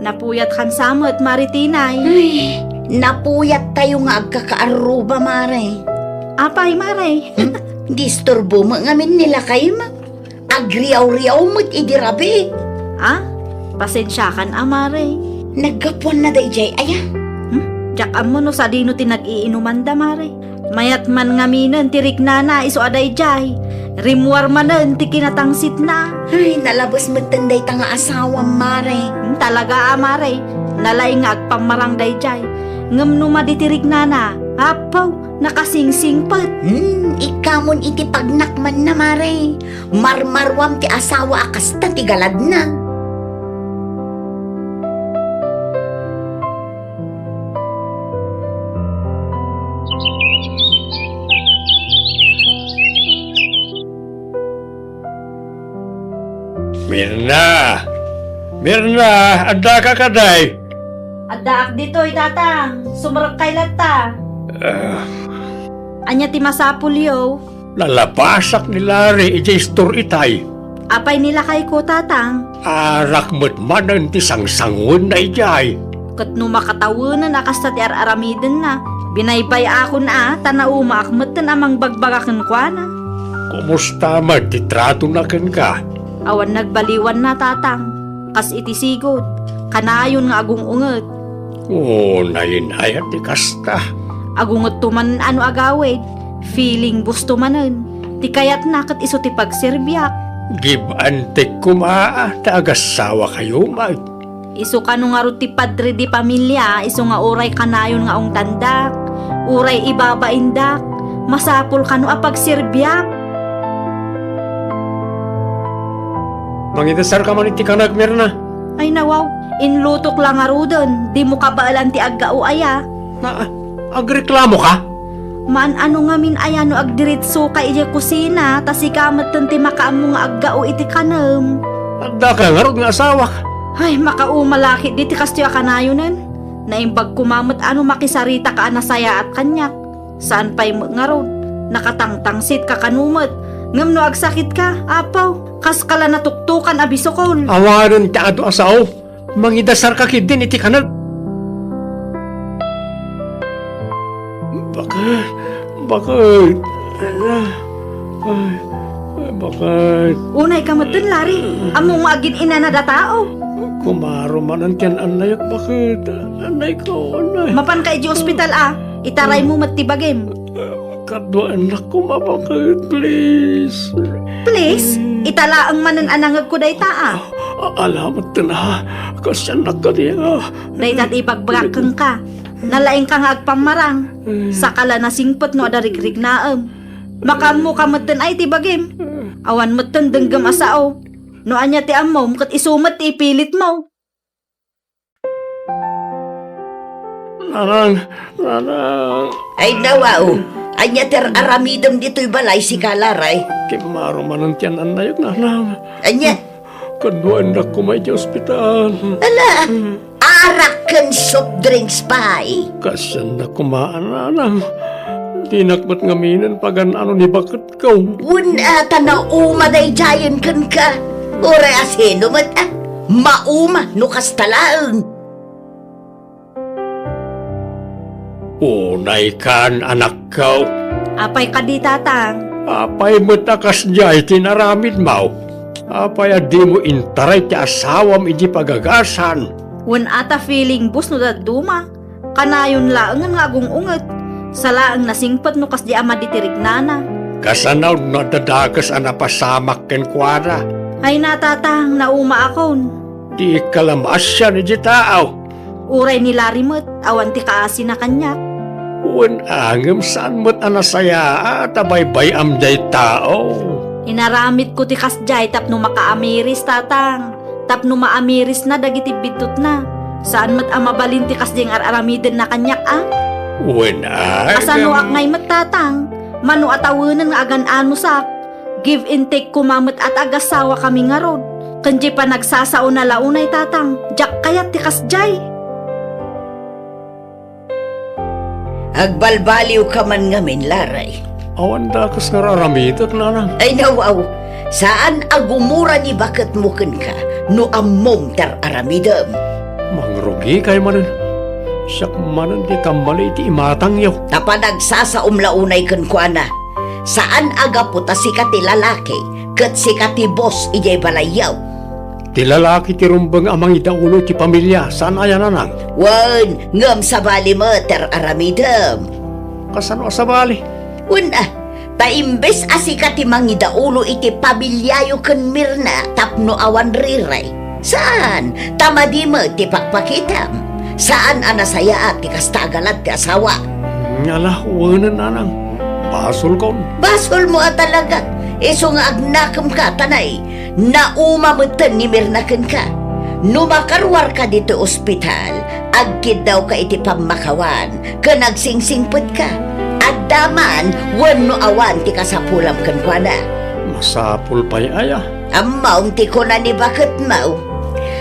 Napuyatkan sa met, Mare Tinay. Ay, napuyattayo nga agkakaarruba, Mare. Apay, Mare? Hmm? Disturbo met ngamin ni lakaymo. Agriaw-riaw met idi rabii. Ah, pasensiakan a, Mare. Naggapuanna daydiay aya? Hmm? Diak ammo no sadino ti nag-iinumanda, Mare. Mayat man ngaminen ti riknana isu a daydiay. Rimmuar manen ti kinatangsitna. Ay, nalabes metten dayta nga asawam, Mare. Hmm, talaga a, Mare. Nalaing nga agpammarang daydiay. Ngem no madi ti riknana, apo, nakasingsingpet. Hmm, ikkamon iti pagnakmanna, Mare. Marmaruam ti asawa a kasta ti galadna. Mirna! Mirna, addaka kadi? Addaak ditoy, Tatang. Sumrekkay latta. Ah. Ania ti masapulyo? Nalabasak ni Larry idiay store itay. Apay ni lakayko, Tatang? Arak met manen ti sangsanguenna idiay. Ket no makatawenen a kasta ti ar-aramidenna, binaybay-akon a ta naumaak metten a mangbagbaga kenkuana. Kumusta met ti tratona kenka? Awan nagbaliwanna, Tatang. Kas iti sigud, kanayon nga agung-unget. O, nainayat ti kasta. Agungetto manen a no agawid, feeling busto manen. Ti kayatna ket isu ti pagserbiak. Give and take koma ta agasawa kayo met. Isu kano ngarud ti padre di pamilia, isu nga uray kanayon nga ungtandak, uray ibabaindak, masapul kano a pagserbiak. Mangidasar ka man iti kanak, Mirna. Ay, nawaw, inlutok la ngaruden, dimo kabaelan ti aggao aya. Na, agreklamo ka? Maan-ano ngamin aya no agdiritso ka idiay kusina, ta sika metten ti makaammo nga aggao iti kanem. Adda ka ngarud nga asawak. Ay, makauma la ketdi ti kastoy a kanayonen. Naimbag koma met a no makisarita ka a nasayaat kaniak. Saan pay met ngarud, nakatangtangsit ka kano met. Ngem no agsakit ka, apo, kas ka la natuktokan a bisukol. Awanen ti adu a sao. Mangidasar ka ketdin iti kanag. Bakit? Bakit? Ay, ay, bakit? Unay ka metten, Larry. Ammo nga agin-inanad a tao. Kumaro manen ti an-annayek, bakit? Annay ko, annay. Mapan ka iti ospital, a. Itaray mo met ti bagim. Kaduaennak koma, bakit? Please. Please? Ita laeng manen a nangegko dayta, a. A-, ala metten, a. Kasiannak kadi, a. Dayta ti ibagbagak kenka. Nalaing ka nga agpammarang. Saka la nasingpet no adda rigrignaem. Makaammo ka metten ay ti bagim. Awan metten denggem a sao. No ania ti ammom, ket isu met ti ipilitmo. Nanang, nanang. Ay, nawaw. Ania ti ar-aramidem ditoy balay, sika, Larry? Kimmaro manen ti an-annayek, nanang. Ania? Kaduaennak koma iti ospital. Ala, arak ken soft drinks pay. Kasiannak koma, nanang. Dinak met ngaminen pagan-ano ni baket. Wen a, ta nauma daydiayen kenka. Uray a sino met, a, mauma no kasta laeng. Unaykan, anakko. Apay kadi, Tatang? Apay met a kasdiay ti inaramidmo? Apay a dimo intaray ti asawam idi pagagasan? Wen a ta feeling bus no dadduma. Kanayon laengen nga agung-unget. Sa laeng nasingpet no kasdi a madi ti rignana. Kasano no adda dakes a napasamak kenkuana? Ay na, Tatang, naumaakon. Dika la maasian iti tao. Uray ni Larry met, awan ti kaasina kaniak. Wen a, ngem saan met a nasayaat a baybay-am diay tao. Inaramidko ti kasdiay tapno makaamiris, Tatang. Tapno maamirisna dagiti biddutna. Saan met a mabalin ti kasdiay nga ar-aramidenna kaniak, a? Wen, a, kasanoak ngay met, Tatang? Mano a tawenen nga agan-anosak? Give and take koma met a ta agasawakami ngarud. Ken diay panagsasaona la unay, Tatang, diak kayat ti kasdiay. Agbalbaliwka man ngamin, Larry. Awan dakes nga ar-aramidek, nanang. Ay, nawaw. Saan a gumura ni baketmo kenka no ammom ti ar-aramidem. Mangrugikay manen. Siak manen ti kammali iti imatangyo. Ta panagsasaom la unay kenkuana. Saan a gapu ta sika ti lalaki ket sika ti boss idiay balayyo. Ti lalaki ti rumbeng a mangidaulo iti pamilia, saan aya, nanang? Wen, ngem sabali met ti ar-aramidem. Kasano a sabali? Wen a, ta imbes a sika ti mangidaulo iti pamiliayo ken Mirna tapno awan riray. Saan, ta madi met ti pakpakitam. Saan a nasayaat ti kasta a galad ti asawa. Ala, wenen, nanang. Basolkon. Basolmo a talaga. Isu nga agnakemka, ta nay, nauma metten ni Mirna kenka. No makaruarka ditoy ospital, agkiddawka iti pammakawan ken agsingsingpetka. Adda man wenno awan ti kasapulam kenkuana. Masapul pay aya. Ammom ti kuna ni baketmo.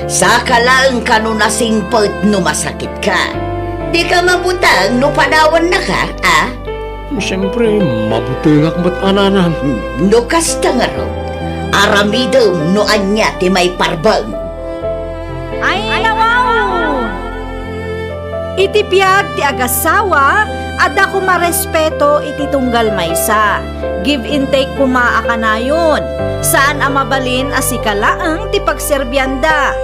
Saka laeng kano nasingpet no masakitka. Dika mabuteng no padawennaka, a? Siempre, mabutengak met a, nanang. Hmm, no kasta ngarud, aramidem no ania ti maiparbeng. Ay, nawaw! Iti biag ti agasawa, adda koma respeto iti tunggal maysa. Give and take koma a kanayon. Saan a mabalin a sika laeng ti pagserbianda.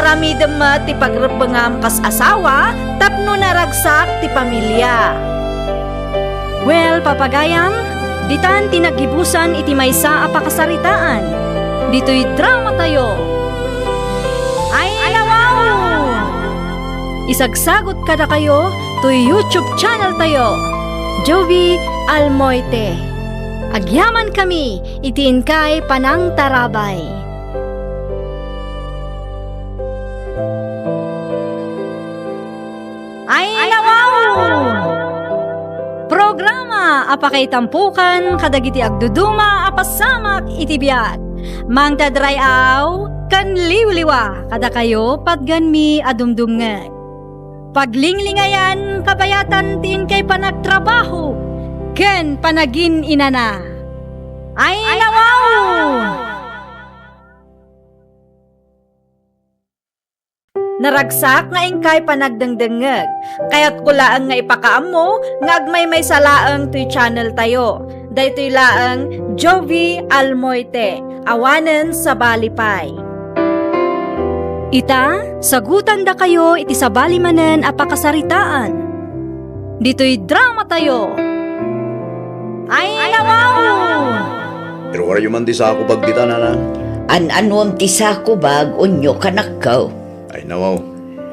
Aramidem met ti pagrebbengam kas asawa tapno naragsak ti pamilia. Well, papagayam, ditan ti naggibusan iti maysa a pakasaritaan. Ditoy dramatayo. Ay, nawaw! Isagsagot kadakayo toy YouTube channel tayo, Jovi Almoite. Agyamankami iti inkay panangtarabay. Ay, nawaw! Programa a pakaitampukan kadagiti agduduma a pasamak iti biag. Mangted ray-aw ken liwliwa kadakayo patgenmi a dumdumngeg. Paglinglingayan kabayatan ti inkay panagtrabaho ken panagin-inana. Ay, nawaw! Naragsak nga inkay panagdengdengngeg. Kayatko laeng nga ipakaammo nga agmaymaysa laeng toy channel tayo. Daytoy laeng Jovi Almoite, awanen sabali pay. Ita, sagutandakayo iti sabali manen a pakasaritaan. Ditoy dramatayo. Ay, nawaw! Iruaryo man ti sako bag dita, nanang. An-anuem ti sako bag, unyo kanakko. Ay, nawaw.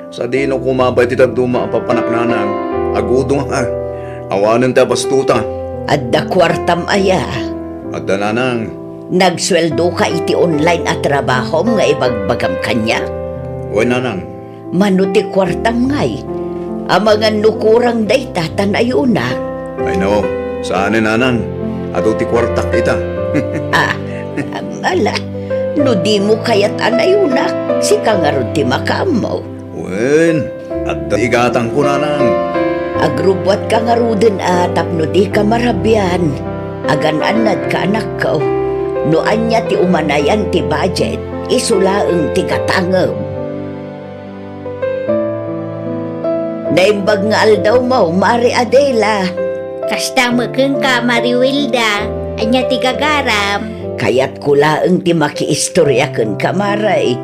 Sadino koma pay ti dadduma a papanak, nanang. Agudongak a. Awanen ti abastota. Adda kuartam aya? Adda, nanang. Nagsueldoka iti online a trabahom nga ibagbagam kaniak? Wen, nanang. Mano ti kuartam ngay? Amangan no kurang dayta ta nayunak. Ay, no, saanen, nanang. Adu ti kuartak ita. Ah, ala, no dimo kayat a nayunak, sika ngarud ti makaammo. Wen, adda igatangko, nanang. Agrubbuatka ngaruden a tapno dika marabian. Agan-annadka, anakko. No ania ti umanayan ti budget, isu laeng ti gatangem. Naimbag nga aldawmo, Mari Adela. Kasta met kenka, Mari Wilda. Ania ti gagaram? Kayatko laeng ti makiistoria kenka, Mari.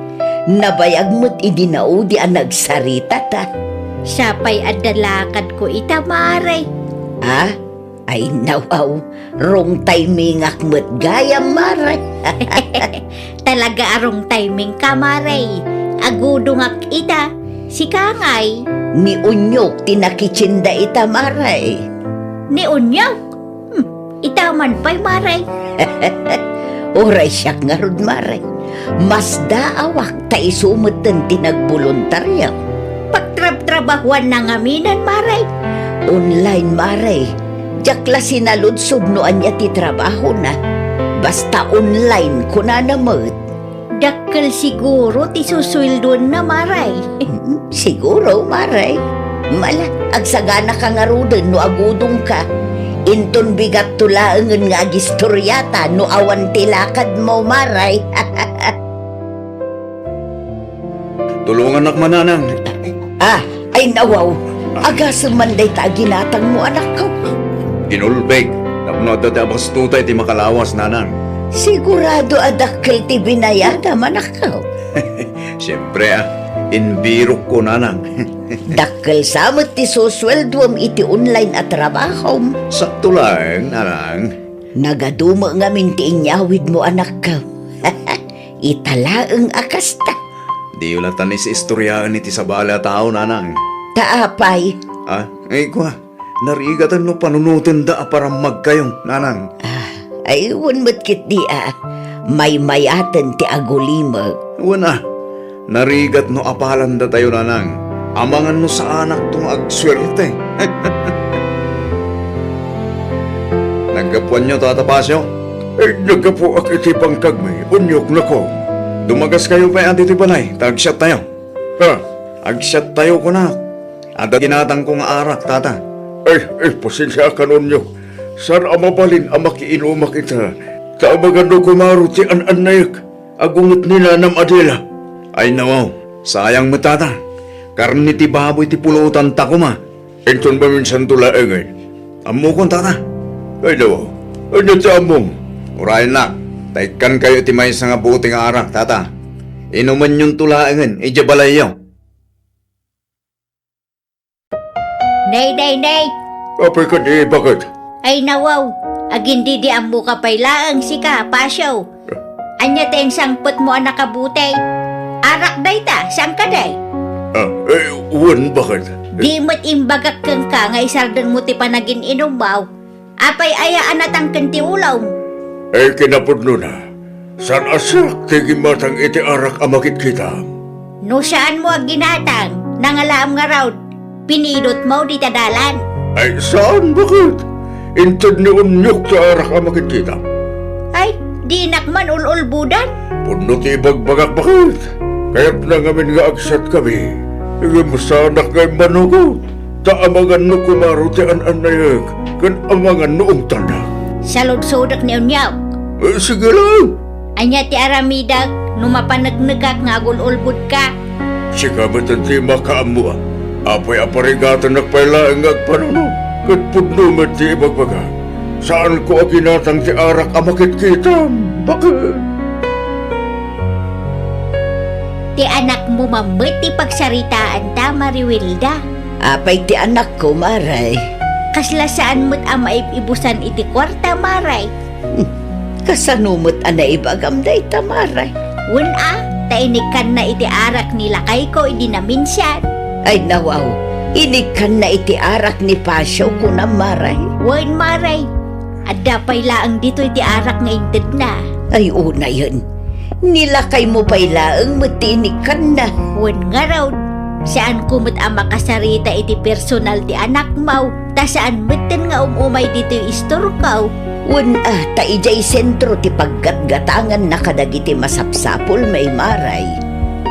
Nabayag met idi naudi a nagsaritata. Sapay adda lakadko ita, Mari. Ah? Ay, nawaw, wrong timingak met gayam, Mari. Talaga a wrong timingka, Mari. Agudongak ita. Sika ngay? Ni Unyok ti nakitsinda ita, Mari. Ni Unyok? Hmm, ita man pay, Mari. Uray siak ngarud, Mari. Masdaawak ta isu metten ti nagboluntario. Pagtrabtrabahuanna ngamin, Mari. Online, Mari. Diak la sinaludsod no ania ti trabahona. Basta online, kunana met. Dakkel siguro ti susueldoenna, Mari. Mm, siguro, Mari. Ala, agsaganaka ngaruden no agudongka. Inton bigatto laengen nga agistoriata no awan ti lakadmo, Mari. Tulongannak man, nanang. Ah, ay nawaw. Agasem man dayta a ginatangmo, anakko. Inulbek, tapno adda ti abastota iti makalawas, nanang. Sigurado a dakkel ti binayadam, anakko. Siempre, ah, imbirokko, nanang. Dakkel sa met ti susueldoem iti online a trabahom. Sakto laeng, nanang. Nagadu met ngamin ti inyawidmo, anakko. Ita laeng a kasta. Diyo la tan is-istoriaen iti sabali a tao, nanang. Ta apay? Ah, ay, kua. Narigaten no panunotenda a parammagkayo, nanang. Ah, ay, wen met ketdi a maymayaten ti agulimek. Wen a, narigat no apalandatayo, nanang. Amangan no saanakto nga agsuerte. Naggapuanyo, Tata Pasio? Eh, naggapuak iti bangkagmi, unyoknako. Dumagaskayo pay adi ti balay, ta agsiattayo. Ha? Agsiattayo, kunak. Adda ginatangko nga arak, tata. Ay, ay, pasensiakan, unyok. Saan a mabalin a makiinumak ita. Ta amangan no kumaro ti an-annayek. Agunget ni nanam a dila. Ay, nawaw. Sayang met, tata. Karne ti baboy ti pulotanta koma. Inton maminsanto laengen. Ammokon, tata. Ay, nawaw. Ania ti ammom? Urayennak. Ta ikkankayo iti maysa nga bote nga arak, tata. Inumenyonto laengen idiay balayyo. Nay, nay, nay! Apay kadi, baket? Ay, nawaw, agindidiammoka pay laeng sika, Pasio. Ania ti insangpetmo a nakabote? Arak dayta, saan kadi? Ah, eh, wen, baket? Di met imbagak kenka nga isardengmo ti panagin-inummo. Apay aya a natangken ti ulom? Ay, kinapudnona, saan a siak ti gimmatang iti arak a makitkitam. No saanmo a ginatang, nangalaam ngarud, pinidotmo dita dalan. Ay, saan, baket? Inted ni unyok ti arak a makitkitam. Ay, dinak man ul-ulbodan. Pudno ti ibagbagak, baket. Kayatna ngamin nga agsiatkami. Ngem saanak nga immanugot. Ta amangan no kumaro ti an-annayek, ken amangan no ungtannak. Saludsodek ni unyok. Eh, sige lang. Ania ti aramidek no mapaneknekak nga agul-ulbodka? Sika met ti makaammo, a. Apay a parigatennak pay laeng nga agpanunot, ket pudno met ti ibagbagak. Saanko a ginatang ti arak a makitkitam, baket. Ti anakmo man met ti pagsaritaanta, Mariwilda. Apay ti anakko, Maray? Kasla saan met a maib-ibusan iti kuarta, Maray? Hmm. Kasano met a naibagam dayta, Maray? Wen a, ta inikkanna iti arak ni lakayko idi naminsan. Ay, nawaw, inikkanna iti arak ni Pasio, kunam, Maray? Wen, Maray. Adda pay laeng ditoy ti arak nga intedna. Ay, unayen. Ni lakaymo pay laeng met ti inikkanna. Wen ngarud, saanko met a makasarita iti personal ti anakmo, ta saan metten nga um-umay ditoy istorko. Wen a, ta idiay sentro ti paggatgatanganna kadagiti masapsapulmi, Maray.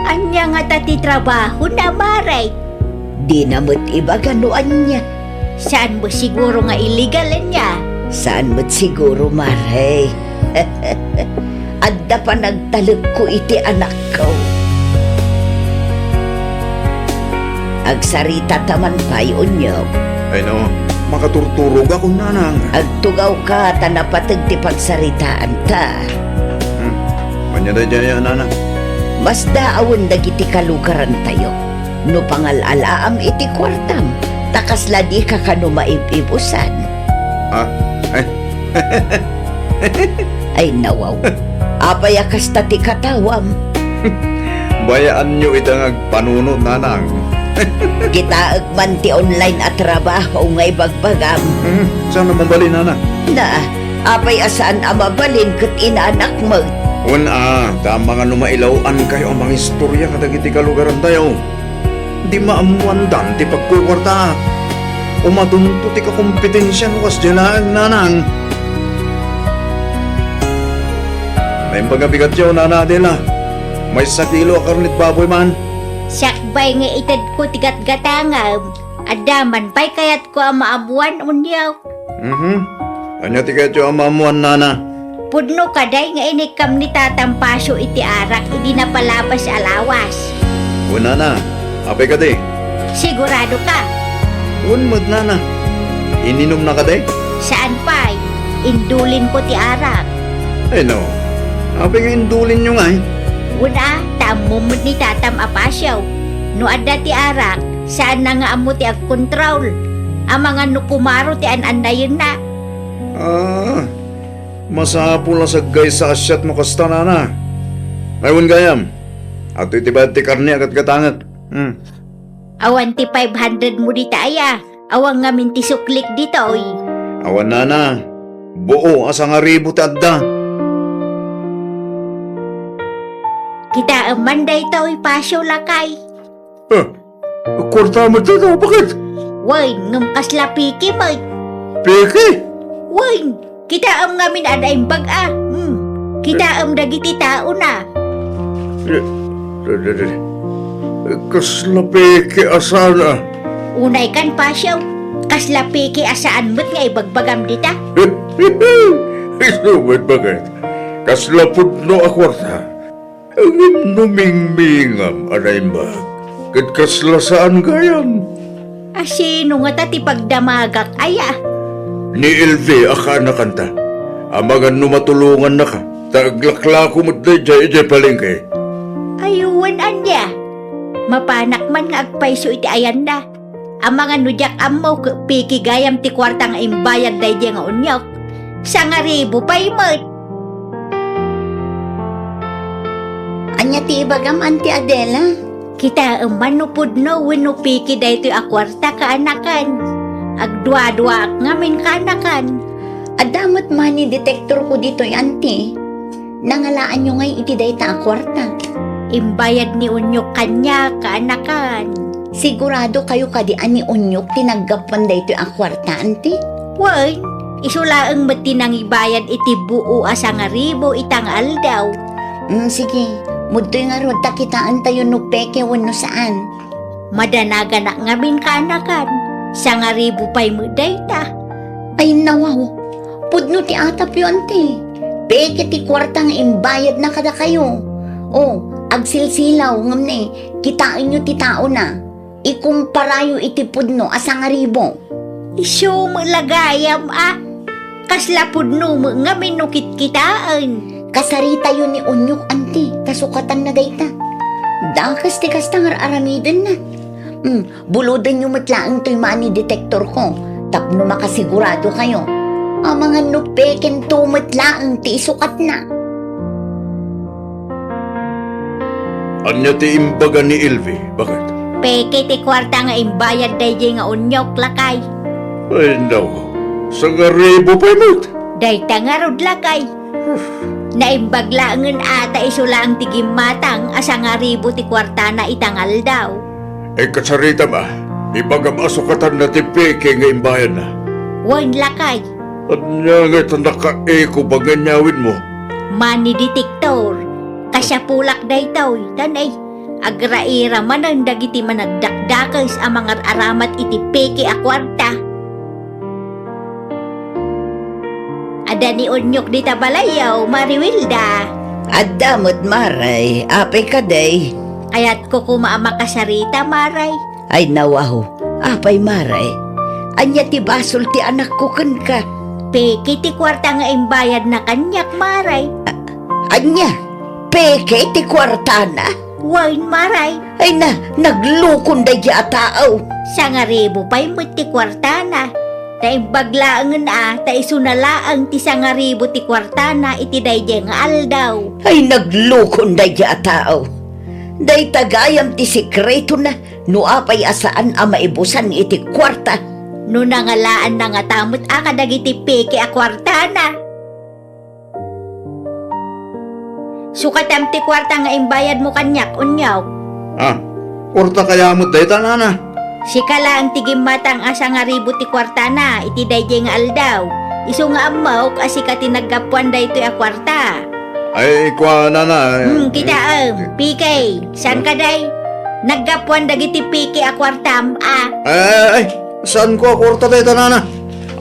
Ania ngata ti trabahona, Maray? Dina met ibaga no ania. Saan met siguro nga illegal ania? Saan met siguro, Maray. Adda panagtalekko iti anakko. Agsarita ta man pay, unyok. Ay no, makaturturogak, nanang. Agtugawka ta napateg ti pagsaritaanta. Hmm. Ania daydiay, nanang? Masdaawen dagiti kalugarantayo. No pangal-alaam iti kuartam, ta kasla dika kano maib-ibusan. Ah, ay. Ay, nawaw. Apay a kasta ti katawam? Bayaanyo ita nga agpanunot, nanang. Kitaek man ti online a trabaho nga ibagbagam. Hmm, saan a mabalin, nanang? Na, apay a saan a mabalin ket inaanak met? Wen a, ta amangan no mailaw-ankayo a mangistoria kadagiti kalugarantayo. Di maammoandan ti pagkukuartaak. Umatonto ti kakompetensian kas diay laeng, nanang. Naimbag a bigatyo, Nana Adela. Maysa kilo a karnit baboy man. Sakbay nga itedko ti gatgatangam, adda man pay kayatko a maammoan, unyok. Mhm. Ania ti kayatyo a maammoan, nana? Pudno kadi nga inikkam ni Tatang Pasio iti arak idi napalabas a lawas? Wen, nana. Apay kadi? Sigurado ka? Wen met, nana. Ininumna kadi? Saan pay. Indulinko ti arak. Ay, no. Apay nga indulinyo ngay? Wen a, ta Ammo met ni tatam a pasio. No adda ti arak, saanna nga ammo ti agkontrol. Amangan no kumaro ti an-annayenna. Ah, masapul a saggaysa a siat no kasta, nana. Ay, wen gayam. Adtoy ti bayad ti karne a gatgatangek. Hmm. Awan ti five hundred mo dita aya. Awan ngamin ti suklik ditoy. Awan, nana. Buo a sangaribu ti adda. Kitaem man daytoy, pasio, lakay. Ah, kuarta met dayta, baket? Wen, ngem kasla peke met. Peke? Wen, kitaem ngamin a naimbag a. Hmm. Kitaem dagiti taona. Eh, eh, eh, eh. Kasla peke a saan a. Unay kan, pasio. Kasla peke a saan met nga ibagbagam dita. Isu met, baket. Kasla pudno a kuarta. Ngem no mingmingam a naimbag, ket kasla saan gayam. A sino ngata ti pagdamagak aya? Ni Elvi a kaanakanta. Amangan no matulongannaka, ta aglaklako met daydiay idiay palengke. Ay wen, ania? Mapanak man nga agpayso iti ayanna. Amangan no diak ammo, peke gayam ti kuarta nga imbayad daydiay nga onyok. Sangaribu pay met. Ania ti ibagam, Auntie Adela? Kitaem man no pudno wenno peke daytoy a kuarta, kaanakan. Agduaduaak ngamin, kaanakan. Adda met money detector ko ditoy, Auntie. Nangalaanyo ngay iti dayta a kuarta? Imbayad ni Onyok kaniak, kaanakan. Sigurado kayo kadi a ni Onyok ti naggapuan daytoy a kuarta, Auntie? Wen, isu laeng met ti nangibayad iti buo a sangaribu ita nga aldaw. Mm, sige, mudtoy ngarud ta kitaentayo no peke wenno saan. Madanaganak ngamin, kaanakan. Sangaribu pay met dayta. Ay, nawaw. Pudno ti atapyo, Auntie. Peke ti kuarta nga imbayadna kadakayo. O, agsilsilaw, ngem ne, kitaenyo ti taona. Ikumparayo iti pudno a sangaribu. Isu met la gayam a. Kasla pudno met ngamin no kitkitaen. Kasaritayo ni Onyok, Auntie, ta sukatanna dayta. Dakes ti kasta nga ar-aramidenna. Hmm, bulodenyo met laeng toy money detector ko tapno makasigurado kayo. Amangan no pekento met laeng ti isukatna. Ania ti imbaga ni Elvi, baket? Peke ti kuarta nga imbayad daydiay nga onyok, lakay. Ay, naw. Sangaribu pay met. Dayta ngarud, lakay. Naimbag laengen a ta isu laeng ti gimmatang a sangaribu ti kuartana ita nga aldaw. Ikasaritam a, ibagam a sukatanna ti peke nga imbayadna. Wen, lakay. Ania ngay ta nakaecho ba nga inyawidmo? Money detector. Kasiapulak daytoy, ta nay, agraira manen dagiti managdakdakes a mangar-aramat iti peke a kuarta. Adda ni Onyok dita balayyo, Mari Wilda. Adda met, Mare. Apay kadi? Kayatko koma a makasarita, Mare. Ay, nawaw. Apay, Mare? Ania ti basol ti anakko kenka? Peke ti kuarta nga imbayadna kaniak, Mare. A-, ania? Peke ti kuartana? Wen, Mare. Ay na, naglukon daydi a tao. Sangaribu pay met ti kuartana. Naimbag laengen a, ta isuna laeng ti sangaribu ti kuartana iti daydi nga aldaw. Ay, naglukon daydi a tao. Dayta gayam ti sekretona, no apay a saan a maibusan iti kuarta. No nangalaanna ngata met a kadagiti peke a kuartana. Sukatam ti kuarta nga imbayadmo kaniak, Onyok. Ah, kuarta kaya met dayta, nana? Sika laeng ti gimmatang a sangaribu ti kuartana iti daydi nga aldaw. Isu nga ammok a sika ti naggapuan daytoy a kuarta. Ay, kua, nana. Hmm, kitaem. Peke, saan kadi? Naggapuan dagiti peke a kuartam, a. Ay, ay, ay. Saanko a kuarta dayta, nana.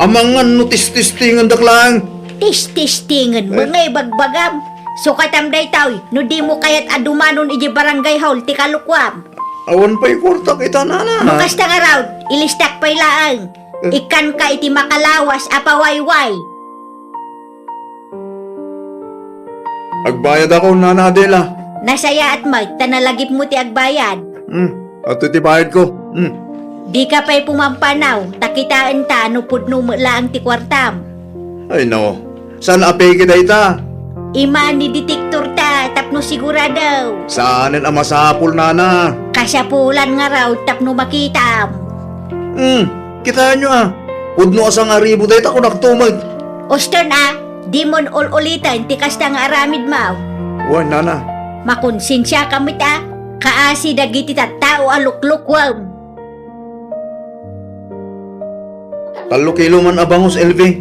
Amangan no tististingendak laeng. Tististingen met nga ibagbagam. Sukatam daytoy, no dimo kayat a dumanon idiay barangay hall ti kalukuam. Awan pay kuartak ita, nana. No kasta ngarud, ilistak pay laeng. Eh. Ikkanka iti makalawas a pawayway. Agbayadakon, Nana Adela. Nasayaat met ta nalagipmo ti agbayad. Hmm, adtoy ti bayadko. Hmm. Dika pay pumampanaw, ta kitaenta no pudno met laeng ti kuartam. Ay no, saan a peke dayta? Ima ni detektor ta tapno sigurado. Saanen a masapul, nana. Kasapulan ngarud tapno makitam. Hmm, kitaenyo a. Pudno a sangaribu dayta, kunakto met. Usten a, dimon ul-uliten ti kasta nga aramidmo. Wen, nana. Makonsensiaka met a, kaasi dagiti tattao a luklukuem. Tallo kilo man a bangus, Elvi.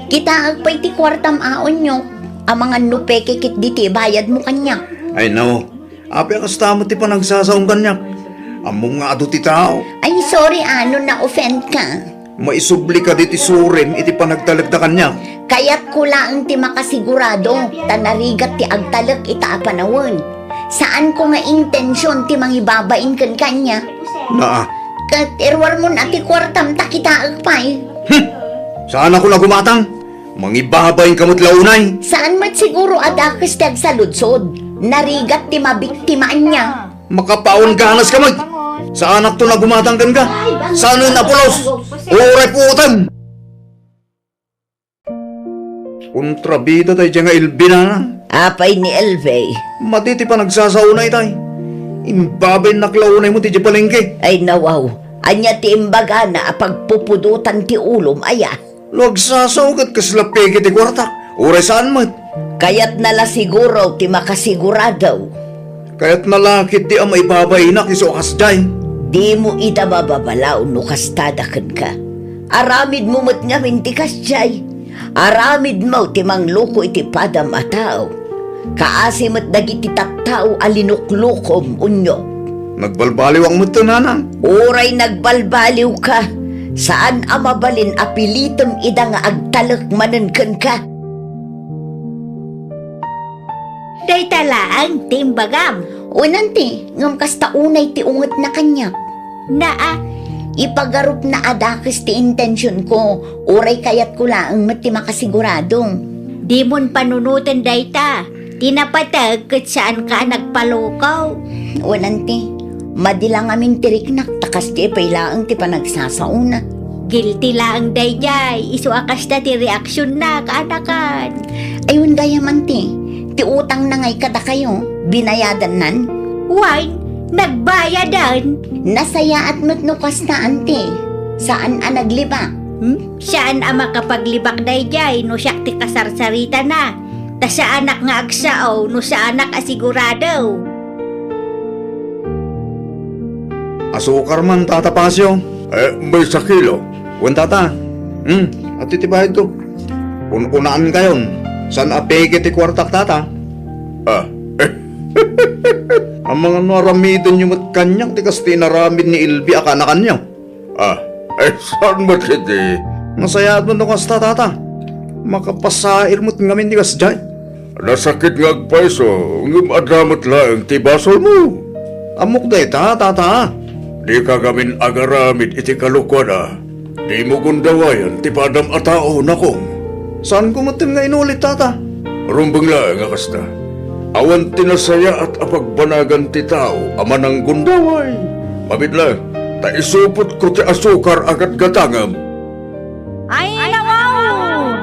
Kitaek pay ti kuartam a, Onyok. Amangan no peke ketdi ti ibayadmo kaniak. Ay no, apay a kasta met ti panagsasaom kaniak? Ammom nga adu ti tao. Ay, sorry a no na-offend ka. Maisubli kadi ti surim iti panagtalekda kaniak. Kayatko laeng ti makasigurado, ta narigat ti agtalek ita a panawen. Saanko nga intension ti mangibabain ken kaniak. Naa. Ket iruarmon a ti kuartam ta kitaek pay. Hmm! Saanakon a gumatang? Mangibabainka met la unay. Saan met siguro a dakes ti agsaludsod. Narigat ti mabiktima ania. Makapaon ganaska met. Saanakton a gumatang kenka. Saanen a pulos. Uray puotem. Kontrabida daydiay nga Elvi, nana. Apay ni Elvi? Madi ti panagsasaona itay. Imbabainnak la unay met idiay palengke. Ay nawaw, ania ti imbagana a pagpupudotan ti ulom aya? No agsasao ket kasla peke ti kuartak, uray saan met. Kayatna la siguro ti makasigurado. Kayatna la ketdi a maibabainak isu a kasdiay. Dimo ida mababalaw no kastada kenka. Aramidmo met ngamin ti kasdiay. Aramidmo ti mangluko iti padam a tao. Kaasi met dagiti tattao a linuklukom, Onyok. Nagbalbaliwak met, nana. Uray nagbalbaliwka, saan a mabalin a pilitem ida nga agtalek manen kenka. Dayta laeng ti imbagam. Wen, anti, ngem kasta unay ti ungetna kaniak. Naa, ipagarupna a dakes ti intensionko, uray kayatko laeng met ti makasigurado. Dimon panunoten dayta. Ti napateg ket saanka a nagpalukaw. Wen, anti, madi la ngamin ti riknak ta kasdiay pay laeng ti panagsasaona. Guilty laeng daydiay, isu a kasta ti reaksionna, kaanakan. Ay, wen gayam, anti, ti utangna ngay kadakayo, binayadannan? Wen, nagbayadan. Nasayaat met no kasta, anti. Saan a naglibak. Hmm? Saan a makapaglibak daydiay no siak ti kasarsaritana. Ta saanak nga agsao no saanak a sigurado. Asukar man, Tata Pasio? Eh, maysa kilo. Wen, Tata. Hmm, adtoy ti bayadko. Un-unaankayon. Saan a peke ti kuartak, Tata? Ah. Amangan no aramidenyo met kaniak ti kasta inaramid ni Elvi a kaanakanyo. Ah, ay, saan met iti? Nasayaat met no kasta, Tata. Makapasair met ngamin ti kasdiay. Nasakit nga agpayso, ngem adda met laeng ti basolmo. Ammok dayta, Tata. Dika ngamin agaramid iti kalokuan a. Dimo gundawayan ti padam a tao, nakong. Saanko metten nga inulit, Tata. Rumbeng laeng a kasta. Awan ti nasayaat a pagbanagan ti tao a mananggundaway. Mabit laeng, ta isupotko ti asukar a gatgatangem. Ay, nawaw!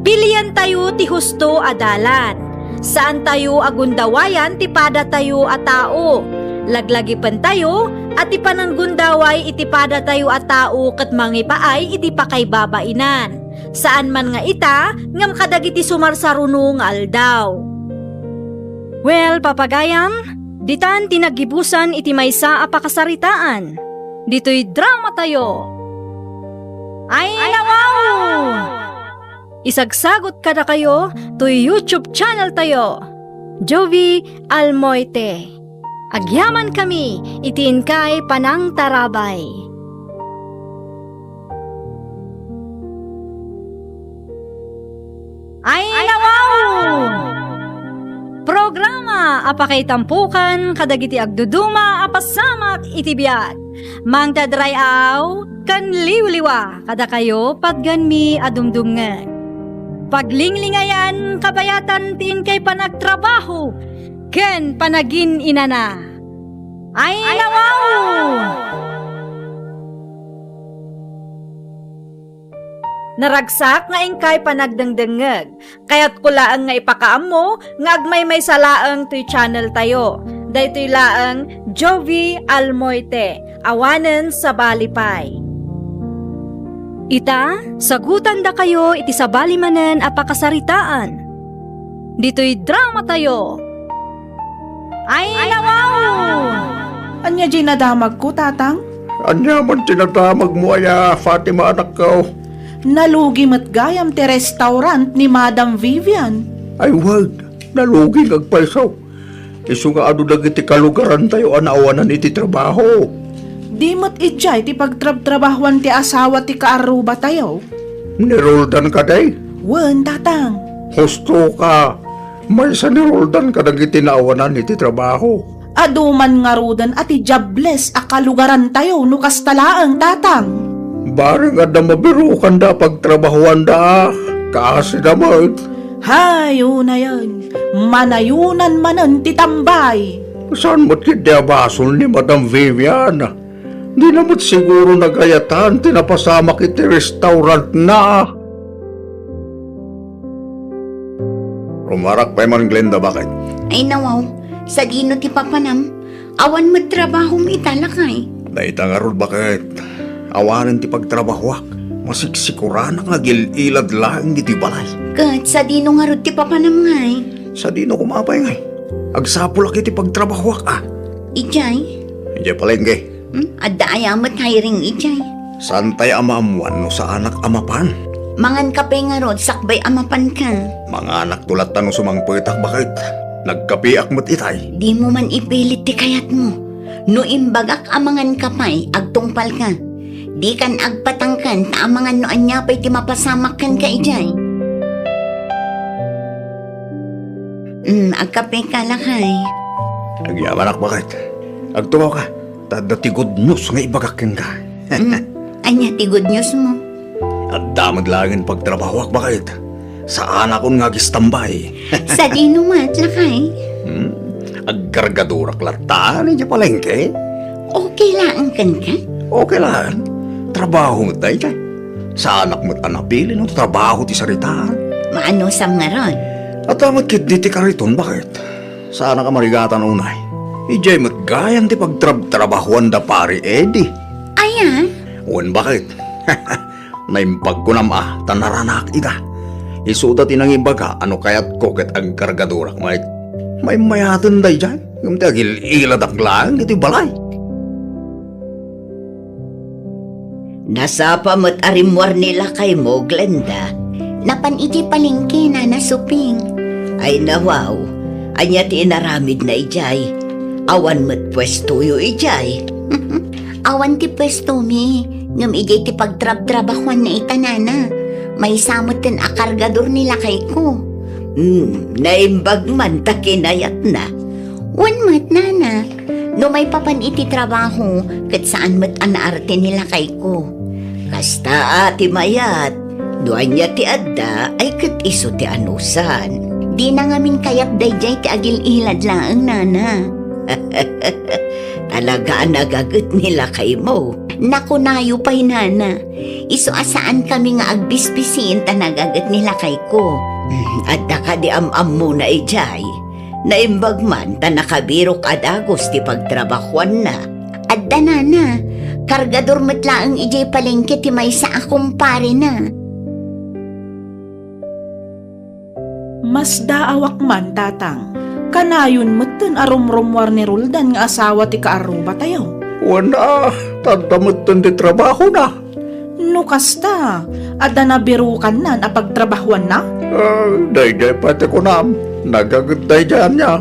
Pilientayo ti husto a dalan. Saantayo a gundawayan ti padatayo a tao. Laglagipentayo a ti pananggundaway iti padatayo a tao ket mangipaay iti pakaibabainan. Saan man nga ita, ngem kadagiti sumarsaruno nga aldaw. Well, papagayam, ditan ti naggibusan iti maysa a pakasaritaan. Ditoy dramatayo. Ay, nawaw! Isagsagot kadakayo toy YouTube channel tayo, Jovie Almoite. Agyamankami iti inkay panangtarabay. Ay, nawaw! Programa a pakaitampokan kadagiti agduduma a pasamak iti biag. Mangdadray-aw ken liwliwa kadakayo, patgenmi a dumdumngeg. Paglinglingayan, kabayatan ti inkay panagtrabaho, ken panagin-inana. Ay, nawaw! Naragsak nga inkay panagdengdengngeg. Kayatko laeng nga ipakaammo nga agmaymaysa laeng toy channel tayo. Daytoy laeng Jovi Almoite, awanen sabali pay. Ita, sagutandakayo iti sabali manen a pakasaritaan. Ditoy drama tayo. Ay, nawaw! Ania diay nadamagko, Tatang? Ania man ti nadamagmo aya, Fatima, anakko? Nalugi met gayam ti restaurant ni Madam Vivian. Ay, wen, nalugi nga agpayso. Isu nga adu dagiti kalugarantayo a naawanan iti trabaho. Di met idiay ti pagtrabtrabahuan ti asawa ti kaarrubatayo? Ni Roldan kadi? Wen, Tatang. Husto ka. Maysa ni Roldan kadagiti naawanan iti trabaho. Adu man ngaruden a ti diables a kalugarantayo no kasta laeng, Tatang. Bareng adda mabirokanda a pagtrabahuanda a kaasida met. Hay, unayen, manayonan manen ti tambay. Saan met ketdi a basol ni Madam Vivian? Dina met siguro nagayatan ti napasamak iti restaurantna. Rumarak pay man, Glenda, baket? Ay, nawaw, sadino ti papanam? Awan met trabahom ita, lakay? Dayta ngarud, baket. Awanen ti pagtrabahoak. Masiksikoranak nga agil-ilad laeng iti balay. Ket sadino ngarud ti papanam ngay? Sadino koma pay ngay? Agsapulak iti pagtrabahoak, a. Idiay? Idiay palengke. Hmm? Adda aya met hiring idiay? Saantay a maammuan no saanak a mapan. Mangan kape ngarud sakbay a mapanka. Manganakto latta no sumangpetak, baket. Nagkapeak met itay. Dimo man ipilit ti kayatmo. No imbagak a mangan ka pay, agtungpalka. Dikan agpatangken ta amangan no ania pay ti mapasamak kenka idiay. Hmm, agkapeka, lakay. Agyamanak, baket. Agtungawka. Ta adda ti good news nga ibagak kenka. Hmm, ania ti good news mo? Adda met laengen pagtrabahoak, baket. Saanakon nga agistambay. Sadino met, lakay? Hmm? Agkargadorak latta idiay palengke. Okay laeng kenka? Okay laeng. Trabaho met dayta. Saanak met a napili no trabaho ti saritaan. Maanusam ngarud? Adda met ketdi ti kariton, baket. Saanak a marigatan unay. Idiay met gayam ti pagtrabtrabahuan da Pari Eddie. Aya? Wen, baket. Naimbag kunam a ta naranak ida. Isuda ti nangibaga a no kayatko ket agkargadorak met. Maimmayaten daydiay, ngem ti agil-iladak laeng iti balay. Nasapa met a rimmuar ni lakaymo, Glenda. Napan iti palengke, Nana Suping. Ay, nawaw. Ania ti inaramidna idiay? Awan met puestoyo idiay? Awan ti puestomi, ngem idiay ti pagtrabtrabahuanna ita, Nana. Maysa metten a kargador ni lakayko. Hmm, naimbag man ta kinayatna. Wen met, Nana. No maipapan iti trabaho, ket saan met a naarte ni lakayko. Kasta a ti mayat, no ania ti adda, ay ket isu ti anusan. Dina ngamin kayat daydiay ti agil-ilad laeng, Nana. Talaga a nagaget ni lakaymo. Nakunayo pay, Nana. Isu a saankami nga agbisbisin ta nagaget ni lakayko. Adda kadi am-ammona idiay? Naimbag man ta nakabirok a dagus ti pagtrabahuanna. Adda, Nana. Kargador met laeng idiay palengke ti maysa a kumparena. Masdaawak man, Tatang. Kanayon metten a rumrummuar ni Roldan nga asawa ti kaarrubatayo. Wen a, ta adda metten ti trabahona. No kasta, adda nabirukannan a pagtrabahuanna? Ah, daydiay pay ti kunam. Nagaget daydiay ania?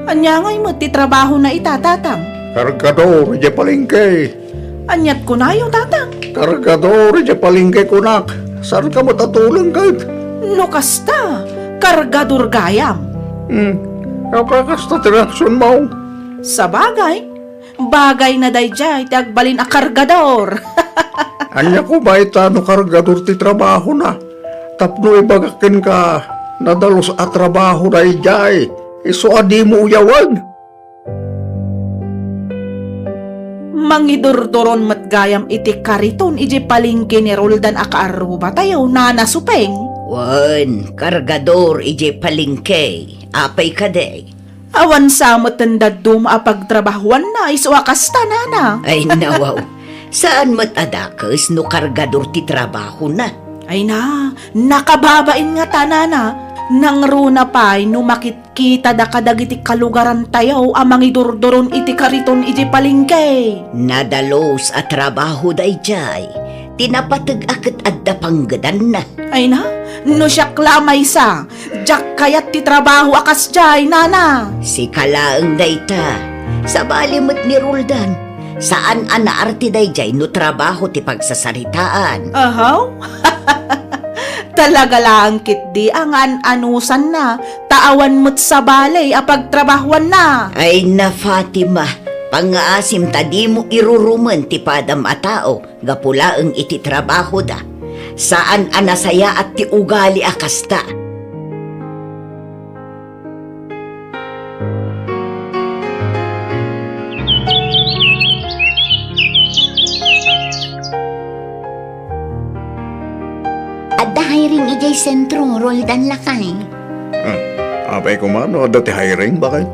Ania ngay met ti trabahona ita, Tatang? Kargador idiay palengke. Aniat kunayo, Tatang? Kargador idiay palengke kunak. Saanka met a tuleng ket? No kasta, kargador gayam. Hmm, apay kasta ti reaksionmo? Sabagay, bagayna daydiay ti agbalin a kargador. Ania koma ita no kargador ti trabahona? Tapno ibagak kenka, nadalus a trabaho daydiay. Isu a dimo uyawen. Mangidurduron met gayam iti kariton idiay palengke ni Roldan a kaarrubatayo, Nana Supeng. Wen, kargador idiay palengke. Apay kadi? Awan sa met ti dadduma a pagtrabahoanna, isu a kasta, Nana. Ay, nawaw. Saan met a dakes no kargador ti trabahona. Ay na, nakababain ngata, Nana. Nangruna pay no makitkitada kadagiti kalugarantayo a mangidurduron iti kariton idiay palengke. Nadalus a trabaho daydiay. Ti napateg a ket adda panggedanna. Ay na, no siak la a maysa, diak kayat ti trabaho a kasdiay, Nana. Sika laeng dayta. Sabali met ni Roldan. Saan a naarte daydiay no trabaho ti pagsasaritaan. Ahaw? Talaga laeng ketdi a ngaan-anusanna, ta awan met sabali a pagtrabahoanna. Ay na, Fatima, pangngaasim ta dimo irurumen ti padam a tao gapu laeng iti trabahoda. Saan a nasayaat ti ugali a kasta. Adda hiring idiay sentro, Roldan, lakay. Ah, apay koma no adda ti hiring, baket?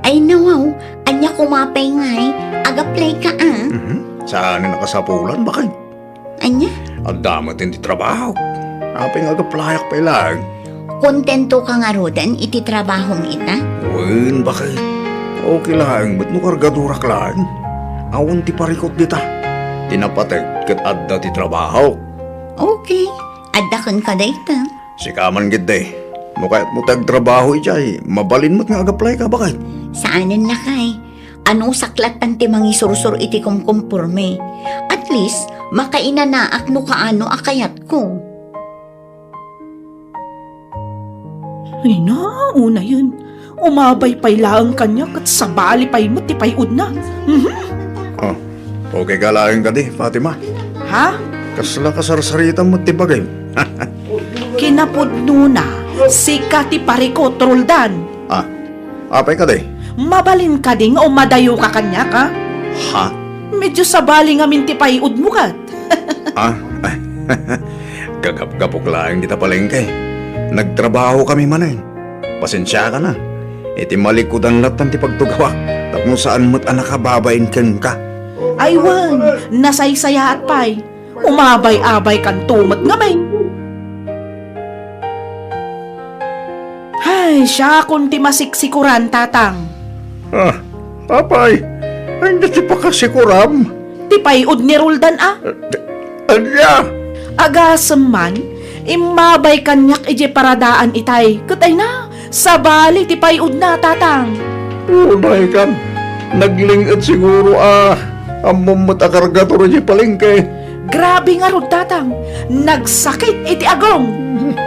Ay, nawaw. Ania koma pay ngay, ag-apply ka, a? Mhm. Saan a nakasapulan, baket? Ania? Adda met ti trabaho. Apay nga ag-applyak pay laeng? Kontento ka ngaruden iti trabahom ita? Wen, baket. Okay laeng met no kargadorak laeng. Awan ti parikut dita. Ti napateg ket adda ti trabaho. Okay. Adda kenka dayta. Sika man ketdi. No kayatmo ti agtrabaho idiay, mabalin met nga ag-apply ka, baket. Saanen, lakay. Anusak lattan ti mangisursor iti kumkumporme. At least, makainanaak no kaano a kayatko. Ay na, unayen. Umabay pay laeng kaniak ket sabali pay met ti pay-udna. Mhm. Ah, okay ka laeng kadi, Fatima? Ha? Kasla kasarsaritam met ti bagim. Kinapudnona, sika ti parikut, Roldan. Ah, apay kadi? Mabalin kadi nga umadayoka kaniak, a? Ha? Medyo sabali ngamin ti pay-udmo ket. Ah, gagapgapok laeng dita palengke. Nagtrabahokami manen. Pasensiakan a. Iti malikudan lattan ti pagtugawak, tapno saan met a nakababain kenka. Ay wen, nasaysayaat pay. Umabay-abaykanto met ngamin. Ay, siakon ti masiksikuran, Tatang. Ah, apay, ania ti pakasikuram? Ti pay-ud ni Roldan a. Ania? Agasem man, immabay kaniak idiay paradaan itay. Ket ay na, sabali ti pay-udna, Tatang. Unay kan, nagling-et siguro a ammom met a kargator idiay palengke. Grabe ngarud, Tatang. Nagsakit iti agong.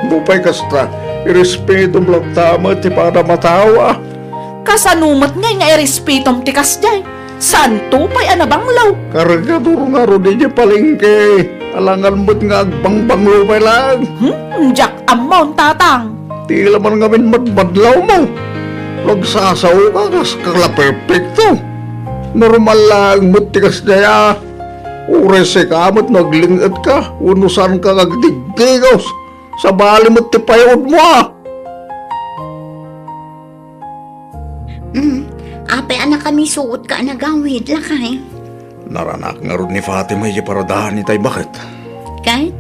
Nupay kasta, irespetom latta met ti padam a tao, a. Kasano met ngay nga irespetom ti kasdiay? Saanto pay a nabanglo. Kargator ngarud idiay palengke. Alangan met nga agbangbanglo pay laeng. Hmm, diak ammon, Tatang. Ti la man ngamin madmadlawmo. Nagsasaoka, kas kala perpekto. Normal laeng met ti kasdiay a. Uray sika met no agling-etka wenno saanka nga agdigdigos. Sabali met ti pay-udmo a. Mm, apay a nakamisuotka a nagawid, lakay? Naranak ngarud ni Fatima idiay paradaan itay baket. Ket?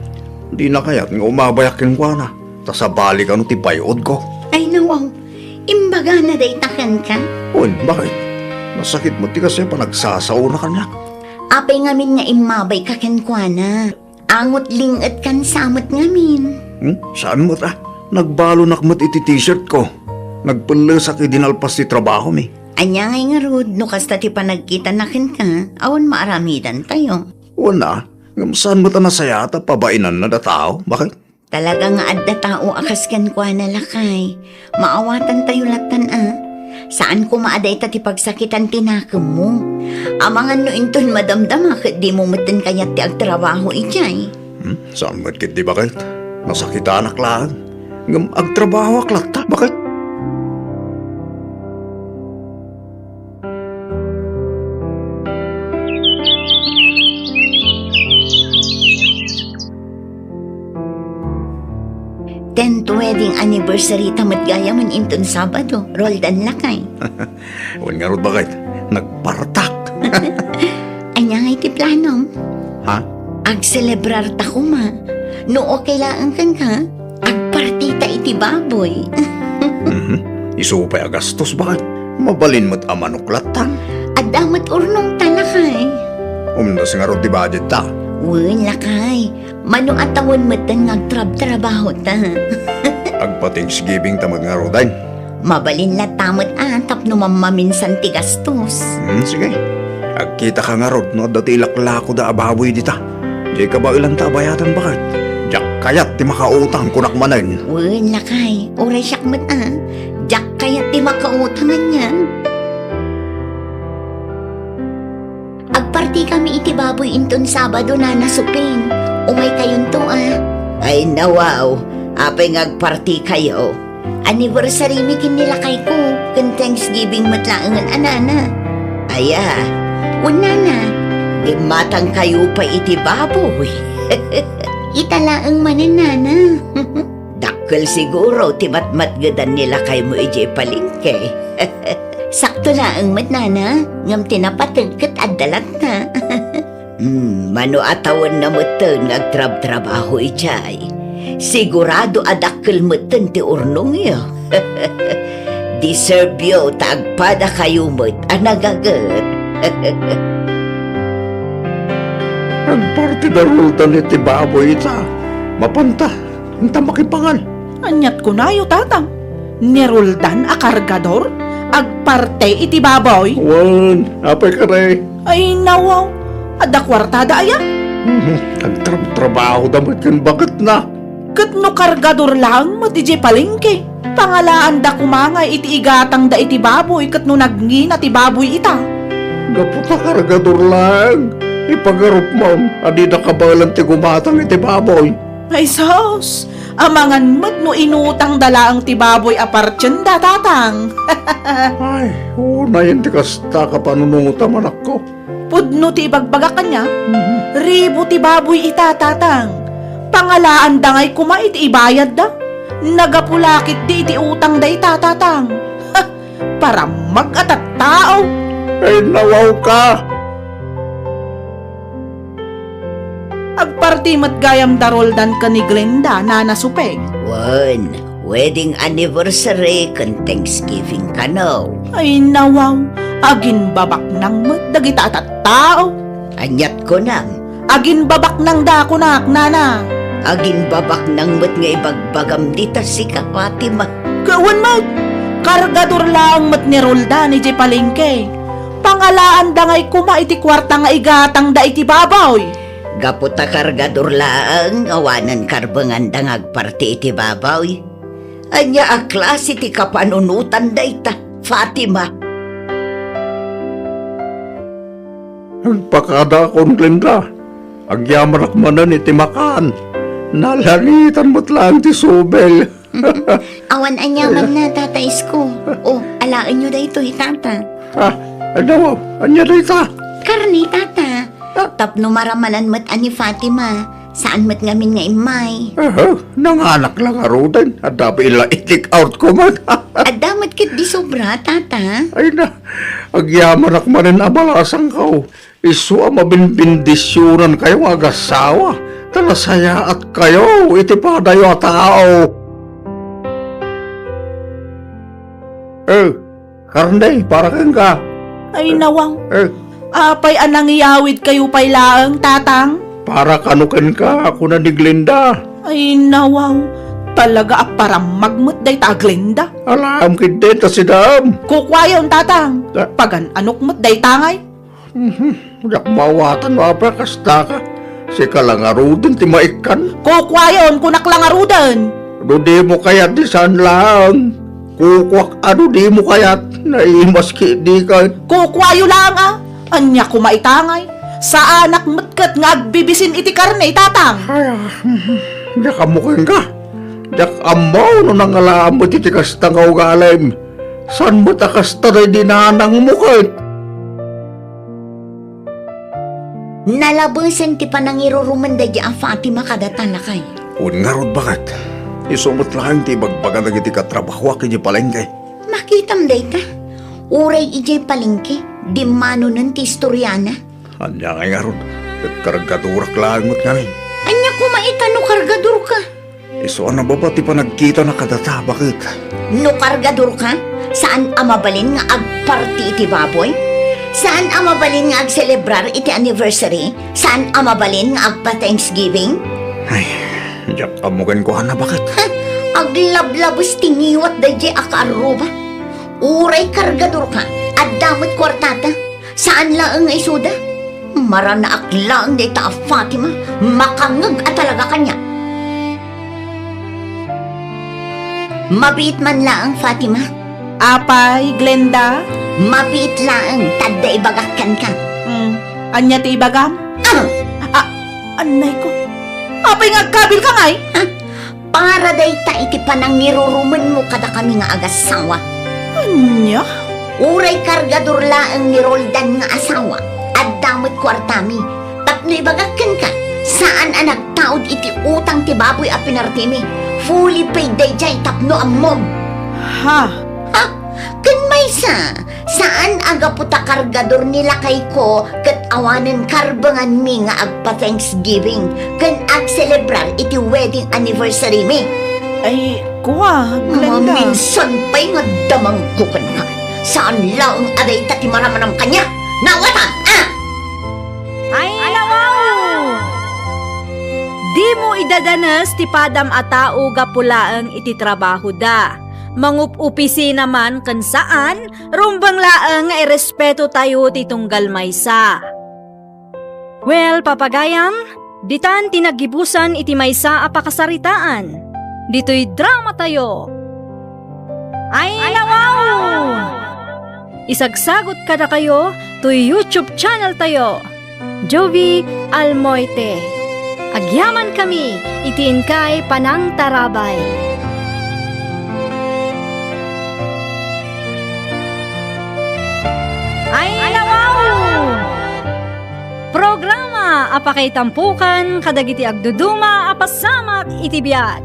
Dina kayat nga umabayak kenkuana, ta sabali kano ti pay-udko. Ay, nawaw. Imbagana dayta kenka? Wen, baket? Nasakit met ti kasdiay a panagsasaona kaniak. Apay ngamin nga immabayka kenkuana? Angot ling-etkan sa met ngamin. Hmm? Saan met a? Nagbalonak met iti t-shirt ko. Nagpellesak idi nalpas ti trabahomi. Ania ngay ngarud no kasta ti panagkitana kenka, awan maaramidantayo? Wen a, ngem saan met a nasayaat a pabainanna da tao? Baket? Talaga nga adda tao a kas kenkuana, lakay. Maawatantayo lattan a. Saan koma a dayta ti pagsakitan ti nakemmo. Amangan no inton madamdama ket dimo metten kayat ti agtrabaho idiay. Hmm? Saan met ketdi, baket? Nasakitanak laeng. Ngem agtrabahoak latta, baket? Tenth wedding anniversary ta met gayamen inton Sabado, Roldan lakay. Wen ngarud, baket, nagpartak. Ania ngay ti planom? Ha? Agselebrar ta koma. No okay laeng kenka, agpartita iti baboy. Mhm. Isu pay a gastos, baket. Mabalin met a manok lattan. Adda met urnongta, lakay. Umdas ngarud ti budget ta. Wen, lakay. Mano a tawen metten nga agtrabtrabahota. Agpa-Thanksgiving ta met ngaruden. Mabalin latta met a tapno mammaminsan ti gastos. Hmm, sige. Agkitaka ngarud no adda ti ilaklakoda a baboy dita. Diay kabaelanta a bayadan, baket. Diak kayat ti makautang, kunak manen. Wen, lakay, uray siak met a. Diak kayat ti makautang ania. Agpartikami iti baboy inton Sabado, Nana Suping. Umaykayonto a. Ay, nawaw. Apay nga agpartikayo? Anniversary mi ken ni lakayko, ken Thanksgiving met laengen a, Nana. Aya? Wen, Nana. Dimmatangkayo pay iti baboy. Ita laeng manen, Nana. Dakkel siguro ti matmatgedan ni lakaymo idiay palengke. Sakto laeng met, Nana, ngem ti napateg ket adda latta. Hmm, mano a tawenna metten nga agtrabtrabaho idiay. Sigurado a dakkel metten ti urnongyo. Deserveyo ta agpadakayo met a nagaget. Agparti da Roldan iti baboy ita. Mapanta. Anta makipangan. Aniat kunayo, Tatang? Ni Roldan a kargador? Agparte iti baboy? Wen, apay kadi? Ay, nawaw. Adda kuartada aya? Mhm. Agtrabtrabahoda met ken baketna. Ket no kargador laeng met idiay palengke, pangalaanda koma nga iti igatangda iti baboy ket no nagngina ti baboy ita? Gapu ta kargador laeng, ipagarupmon a dida kabaelan ti gumatang iti baboy. Ay, sus! Amangan met no inutangda laeng ti baboy a partienda, Tatang. Ay, unayen ti kasta kapanunutam, anakko. Pudno ti ibagbagak ania? Mhm. Ribu ti baboy ita, Tatang. Pangalaanda ngay koma iti ibayadda. Nagapu la ketdi iti utangda ita, Tatang. Ha! Parammag a tattao! Ay, nawawka! Agparti met gayam da Roldan ken ni Glenda, Nana Suping. Wen, wedding anniversary ken Thanksgiving kano. Ay, nawaw, aginbabaknang met dagita a tattao. Aniat kunam? Aginbabaknangda, kunak, Nana. Aginbabaknang met nga ibagbagam dita sika, Fatima. Ket wen met, kargador laeng met ni Roldan idiay palengke. Pangalaanda ngay koma iti kuarta nga igatangda iti baboy. Gapu ta kargador laeng, awanen karbenganda nga agparti iti baboy. Ania a klase ti kapanunotan dayta, Fatima? Agpakadakon, Glenda. Agyamanak manen iti makan. Nalanitan met laeng ti subel. Awan aniamanna, Tata Isko. O, alaenyo daytoy, Tata. Ah, adaw, ania dayta? Karne, Tata. Ah. Tapno maramanan met a ni Fatima. Saan met ngamin nga immay. Aha, nanganak la ngaruden. Adda pay la i-take out ko met. Adda met ketdi sobra, Tata. Ay na, agyamanak manen a balasangko. Isu a mabinbindisionankayo nga agassawa, ta nasayaatkayo iti padayo a tao. Eh, karne, para kenka. Ay, nawang. Eh. Apay a nangiyawidkayo pay laeng, Tatang? Para kano kenka, kuna ni Glenda. Ay, nawang. Talaga a parammag met dayta a Glenda. Alaem ketdi ta sidam. Kukuayon, Tatang. Ah. Pagan-anok met dayta ngay. Mhm. Diak maawatan no apay a kasta ka. Sika la ngaruden ti maikkan. Kukuayon, kunak la ngaruden. No dimo kayat, di saan laeng. Kukuak a no dimo kayat, naimas ketdi ket. Kukuayo laeng a. Ania koma ita ngay? Saanak met ket nga agbibisin iti karne, Tatang. Ay, ah, mhm. Diak ammo kenka. Diak ammo no nangalaam met iti kasta nga ugalim. Saan met a kasta daydi nanangmo ket? Nalabesen ti panangirurumen daydi a Fatima kadata, lakay. Wen ngarud, baket. Isu met laeng ti ibagbaga dagiti katrabahoak idiay palengke. Makitam dayta. Uray idiay palengke, dimmanonen ti istoriana. Ania ngay ngarud? Ket kargadorak laeng met ngamin. Ania koma ita no kargadorka? Isu a nababa ti panagkitana kadata, baket. No kargadorka, saan a mabalin nga agparti iti baboy? Saan a mabalin nga agselebrar iti anniversary? Saan a mabalin nga agpa-Thanksgiving? Ay, diak ammo kenkuana, baket. Ha? Aglablabes ti ngiwat daydiay a kaarruba. Uray kargadorka, adda met kuartata. Saan laeng nga isuda? Maranaak laeng dayta a Fatima, makangngeg a talaga kaniak. Mabiit man laeng, Fatima. Apay, Glenda? Mabiit laeng, ta adda ibagak kenka. Hmm, ania ti ibagam? Ah! Ah, anay ko. Apay nga agkabilka ngay? Ha? Para dayta iti panangirurumenmo kadakami nga agasawa. Ania? Uray kargador laeng ni Roldan nga asawa, adda met kuartami. Tapno ibagak kenka, saan a nagtaud iti utang ti baboy a pinartimi. Fully paid daydiay tapno ammom. Ha? Ha? Ken maysa, saan a gapu ta kargador ni lakayko ket awanen karbenganmi nga agpa-Thanksgiving ken agselebrar iti wedding anniversary-mi. Ay, kua, Glenda. Maminsan pay nga damangko kenka. Saan laeng a dayta ti maramanam kaniak? Nawatam, a! Ay, nawaw! Dimo idadanes ti padam a tao gapu laeng iti trabahoda. Mangup-opisina man ken saan, rumbeng laeng nga irespetotayo ti tunggal maysa. Well, papagayam, ditan ti naggibusan iti maysa a pakasaritaan. Ditoy dramatayo. Ay, nawaw! Isagsagut kadakayo toy YouTube channeltayo, Jovi Almoite. Agyamankami iti inkay panangtarabay. Ay, nawaw! Programa a pakaitampokan kadagiti agduduma a pasamak iti biag.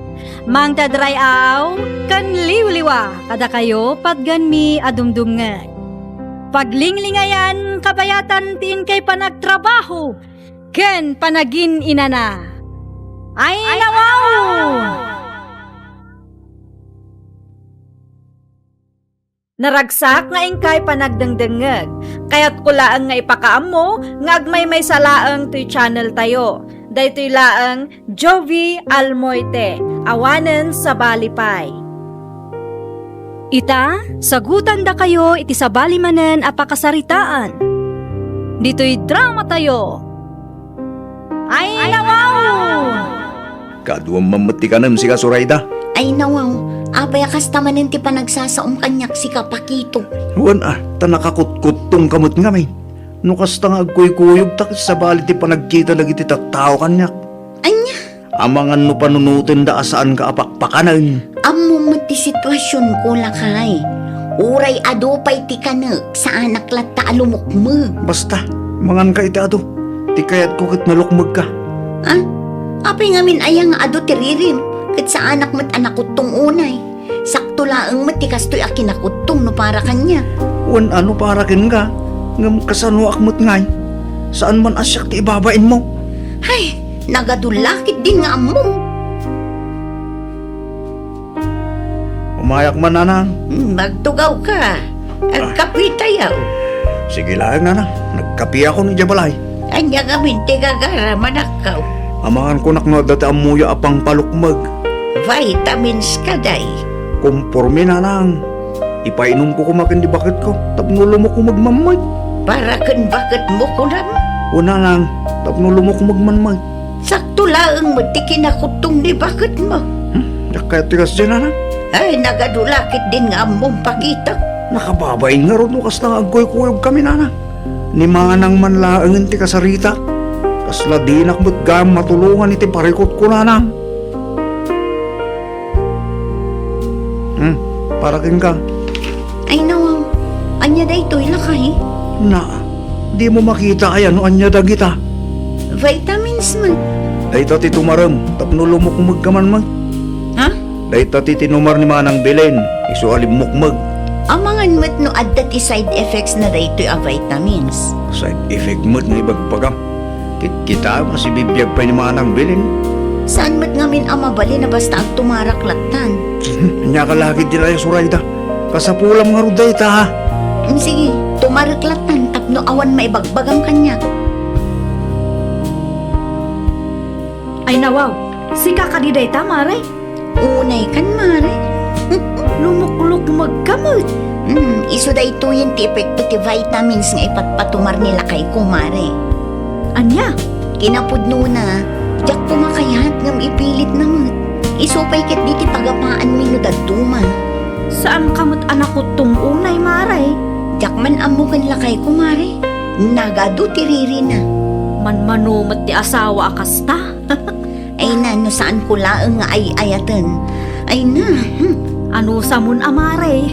Mangted ray-aw ken liwliwa kadakayo patgenmi a dumdumngeg. Paglinglingayan kabayatan ti inkay panagtrabaho ken panagin-inana. Ay, nawaw! Naragsak nga inkay panagdengdengngeg. Kayatko laeng nga ipakaammo nga agmaymaysa laeng toy channeltayo. Daytoy laeng Jovi Almoite, awanen sabali pay. Ita, sagutandakayo iti sabali manen a pakasaritaan. Ditoy dramatayo. Ay, nawaw! Kaduam man met ti kanem, sika Zoraida. Ay, nawaw, apay a kasta manen ti panagsasaom kaniak, sika Paquito? Wen a, ta nakakutkuttongka met ngamin. No kasta nga agkuykuyogta ket sabali ti panagkita dagiti tattao kaniak. Ania? Amangan no panunotenda a saanka a pakpakanen. Ammom met ti situasionko, lakay. Uray adu pay ti kanek, saanak latta a lumukmeg. Basta, manganka iti adu. Ti kayatko ket nalukmegka. Ah? Apay ngamin aya nga adu ti ririm, ket saanak met a nakuttong unay. Sakto laeng met ti kastoy a kinakuttong no para kaniak. Wen a no para kenka, ngem kasanoak met ngay? Saan man a siak ti ibabainmo? Hay, nagadu la ketdin nga ammom. Umayak man, nanang. Hmm, magtugawka. Agkapitayo. Sige laeng, nanang. Nagkapiakon idiay balay. Ania ngamin ti gagara, manakkaw? Amangan konak no adda ti ammoyo a pangpalukmeg. Vitamins kadi. Komporme, nanang. Ipainomko koma ken ni baketko tapno lumukmeg man met. Para ken baketmo, kunam? O, nanang, tapno lumukmeg man met. Sakto laeng met ti kinakuttong ni baketmo. Hmm, diak kayat ti kasdiay, nanang. Ay, nagadu la ketdin nga ammom, Paquito. Nakababain ngarud no kasta nga agkuykuyogkami, nanang. Ni manang man laengen ti kasaritak. Kasla dinak met gayam matulongan iti parikutko, nanang. Hmm, para kenka. Ay, nawaw. Ania daytoy, lakay? Na, dimo makita aya no ania dagita? Vitamins man. Dayta ti tumarem tapno lumukmegka man met. Ha? Dayta ti tinumar ni Manang Belen, isu a limmukmeg. Amangan met no adda ti side effects na daytoy a vitamins. Side effect met nga ibagbagam. Kitkitaem a sibibiag pay ni Manang Belen. Saan met ngamin a mabalin a basta agtumarak lattan? Ania ka lagi ti layas, Zoraida? Kasapulam ngarud dayta, ha? Mm, sige, tumarek lattan tapno awan maibagbagam kaniak. Ay nawaw, sika kadi dayta, Mare? Unay kan, Mare. Lumuklukmegka met. Hmm, isu daytoyen ti epekto ti vitamins nga ipatpatumar ni lakayko, Mare. Ania? Kinapudnona, diak kumakayat ngem ipilitna met. Isu pay ketdi ti pagapaanmi no dadduma. Saanka met a nakuttong unay, Mare? Diak man ammo ken lakayko, Mare. Nagadu ti ririna. Manmano met ti asawa a kasta. Ay na, no saanko laeng nga ay-ayaten. Ay na, hmm. Anusamon a, Mare?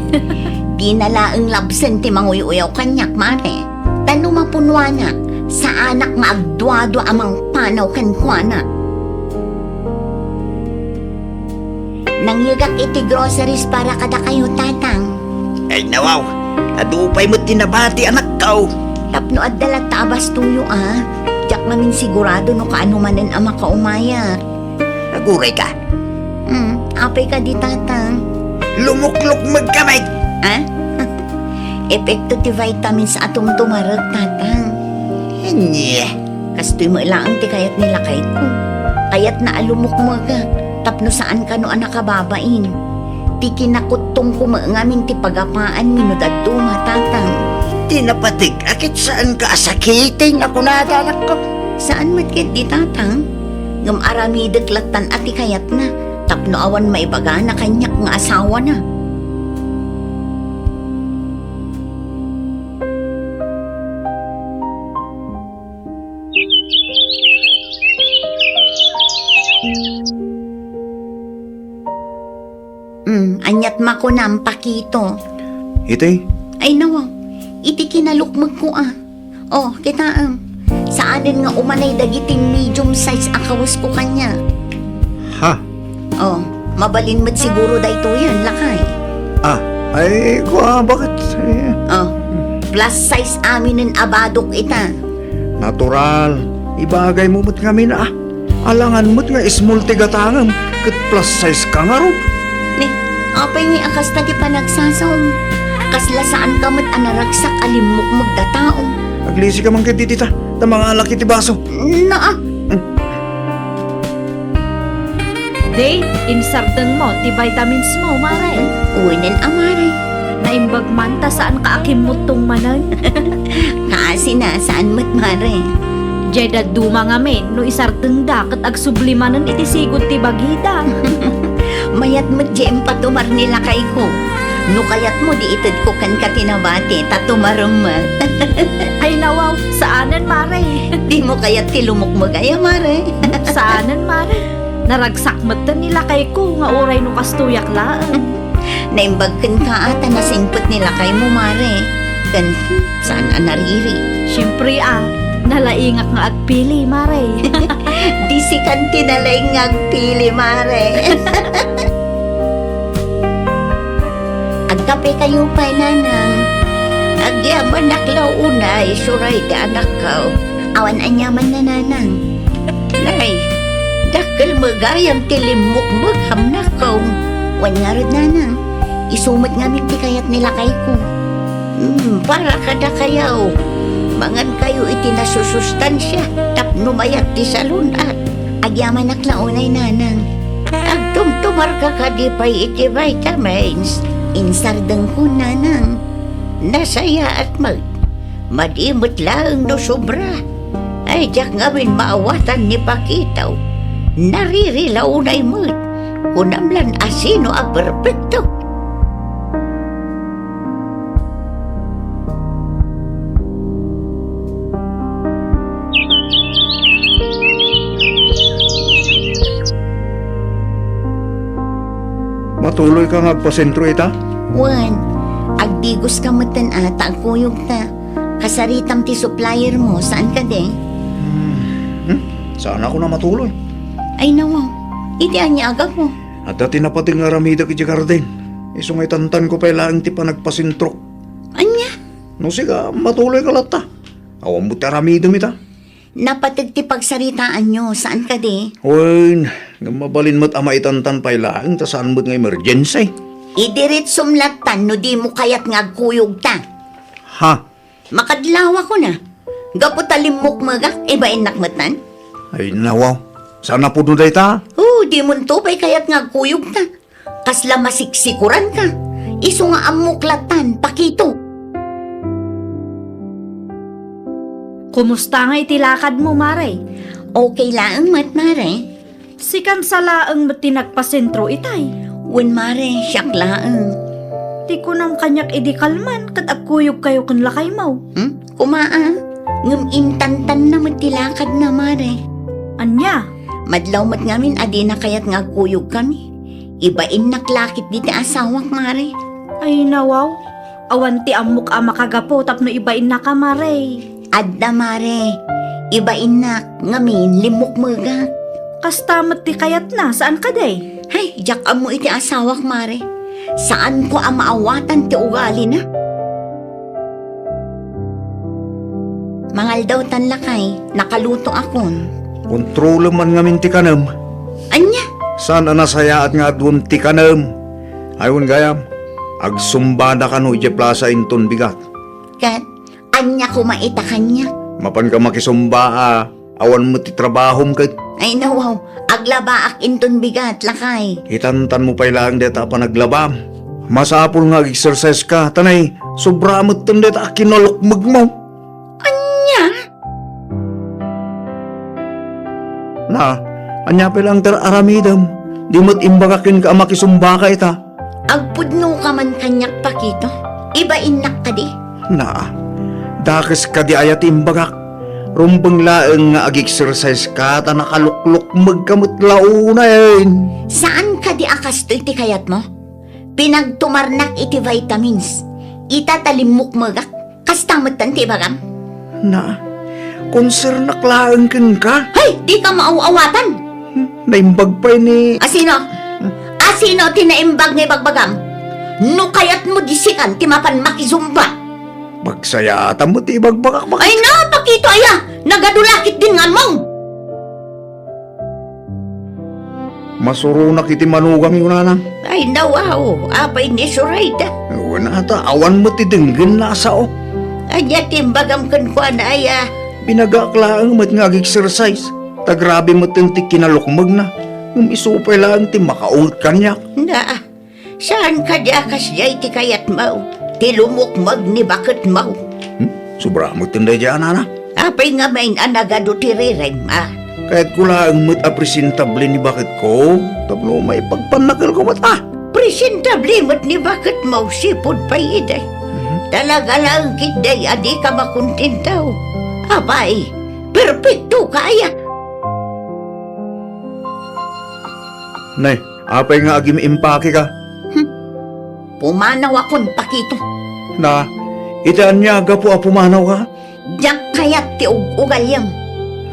Dina laeng labsen ti manguy-uyaw kaniak, Mare. Ta no mapunuanak, saanak nga agduadua a mangpanaw kenkuana. Nangyegak iti groceries para kadakayo, Tatang. Ay, nawaw. Adu pay met ti nabati, anakko. Tapno adda latta a bastoyo, a. Diak ngamin sigurado no kaano manen a makaumayak. Aguray ka. Hmm, apay kadi, Tatang? Lumuklukmegka met. Ha? Epekto ti vitamins a tumtumarek, Tatang. Ania? Kastoy met laeng ti kayat ni lakayko. Kayatna a lumukmegak tapno saan kano a nakababain. Ti kinakuttongko met ngamin ti pagapaanmi no dadduma, Tatang. Ti napateg a ket saanka a sakiten a kunada, anakko. Saan met ketdi, Tatang. Ngem aramidek lattan a ti kayatna tapno awan maibagana kaniak nga asawana. Mm, aniat makunam, Pakito? Iti? Ay, nawa. Iti kinalukmegko, a. Oh, kitaem. Saanen nga umanay dagiti medium size a kawesko kaniak. Ha? Oh, mabalin met siguro daytoyen, lakay. Ah, ay, kua, baket, eh. Oh, plus size aminen a badok ita. Natural. Ibagaymo met ngamin, ah. Alangan met nga small ti gatangem, ket plus size ka ngarud. Ni, apay ngay a kasta ti panagsasaom? Kasla saanka met a naragsak a limmukmeg a tao. Aglisika man ketdi dita, ta mangalak iti baso. Naa. Mm. Day, insardengmo ti vitamins mo, Mare. Wenen a, Mare. Naimbag man ta saanka a kimmuttong manen. Kaasina, saan met, Mare. Diay dadduma ngamin, no isardengda ket agsubli manen iti sigud ti bagida. Mayat met diay impatumar ni lakayko. No kayatmo, di itedko kenka ti nabati, ta tumarem met. Ay, nawaw, saanen, Mare. Dimo kayat ti lumukmeg aya, Mare? Saanen, Mare. Naragsak metten ni lakayko nga uray no kastoyak laeng. Naimbag kenka a ta nasingpet ni lakaymo, Mare. Ken saan a nariri. Siempre a, nalaingak nga agpili, Mare. Di sikan ti nalaing nga agpili, Mare. Agkape kayo pay, Nanang. Agyamanak la unay, Zoraida, anakko. Awan aniaman, Nanang. Nay, dakkel met gayam ti limmukmegam, anakko. Wen ngarud, Nanang. Isu met ngamin ti kayat ni lakayko. Hmm, para kadakayo, mangankayo iti nasusustansia tapno mayat ti salun-at. Agyamanak la unay, Nanang. Agtumtumarka kadi pay iti vitamins? Insardengko, Nanang. Nasayaat met. Madi met laeng no sobra. Ay, diak ngamin maawatan ni Pakito. Nariri la unay met. Kunam lan a sino a perpekto. Matuloyka nga agpasentro ita? Wen, agdigoska metten a ta agkuyogta. Kasaritam ti supplier mo, saan kadi? Hmm. Hmm? Saan ako na matuloy? Ay, nawa. Iti ania a gapu? Adda ti napateg nga aramidek idiay garden. Isu nga itantanko pay laeng ti panagpasentrok. Ania? No sika, matuloyka latta. Awan met ti aramidem ita. Napateg ti pagsaritaanyo, saan kadi? Wen, ngem mabalin met a maitantan pay laeng ta saan met nga emergency. Idiretsom lattan no dimo kayat nga agkuyogta. Ha? Makadlawakon a. Gapu ta limmukmegak, ibainnak metten. Ay, nawaw. Saan a pudno dayta? Oh, dimonto pay kayat nga agkuyogta. Kasla masiksikuranka. Isu nga ammok lattan, Pakito. Kumusta nga iti lakadmo, Mare? Okay laeng met, Mare. Sikan sa laeng met ti nagpasentro itay. Wen, Mare, siak laeng. Ti kunam kaniak idi kalman ket agkuyogkayo ken lakaymo. Hmm? Kuma a, ngem intantanna met ti lakadna, Mare. Ania? Madlaw met ngamin a dina kayat nga agkuyogkami. Ibainnak la ketdi ti asawak, Mare. Ay, nawaw. Awan ti ammok a makagapu tapno ibainnaka, Mare. Adda, Mare. Ibainnak, ngamin, limmukmegak. Kasta met ti kayatna, saan kadi? Hay, diak ammo iti asawak, Mare. Saanko a maawatan ti ugalina. Mangaldaw tan lakay, nakalutoakon. Kontrolem man ngamin ti kanem. Ania? Saan a nasayaat nga aduem ti kanem? Ay, wen gayam, agsumbanaka no idiay plasa inton bigat. Ket, ania koma ita kaniak? Mapanka makisumba a, awan met ti trabahom ket. Ay, nawaw, aglabaak inton bigat, lakay. Itantanmo pay laeng dayta a panaglabam. Masapul nga ag-exercise ka, ta nay, sobra metten dayta a kinalukmegmo. Ania? Na, ania pay laeng ti aramidem? Di met imbagak kenka a makisumbaka ita. Agpudnoka man kaniak, Pakito. Ibainnak kadi? Na, dakes kadi aya ti imbagak. Rumbeng laeng nga ag-exercise ka ta nakaluklukmegka met la unayen. Saan kadi a kastoy ti kayatmo? Pinagtumarnak iti vitamins. Ita ta limmukmegak. Kasta metten ti ibagam. Na, konsernak laeng kenka. Hay, dika maaw-awatan! Hmm, naimbag pay ni... Asino? Asino ti naimbag nga ibagbagam? No kayatmo, di sikan ti mapan makizumba. Pagsayatam met ti ibagbagak, bak- Ay na, Pakito, aya! Nagadu la ketdin nga ammom! Masuronak iti manugam, Yunana. Ay, nawaw, apay ni Surayda? Wen, ata, awan met ti denggenna a sao. Ania ti imbagam kenkuana, aya? Binagaak laeng met nga ag-exercise. Ta grabe metten ti kinalukmegna. Ngem isu pay laeng ti makaunget kaniak. Na, saan kadi a kasdiay ti kayatmo, ti lumukmeg ni baketmo? Hmm? Sobra metten daydiay a nana. Apay ngamin a nagadu ti ririm, a? Kayatko laeng met a presentable ni baketko, tapno maipagpannakelko met, a? Presentable met ni baketmo, sipud pay idi. Mhm. Talaga laeng ketdi a dika makontento. Apay, perpektoka aya? Nay, apay nga agim-impakeka? Hmm. Pumanawakon, Pakito. Na, iti ania gapu a pumanawka? Diak kayat ti ug-ugaliam.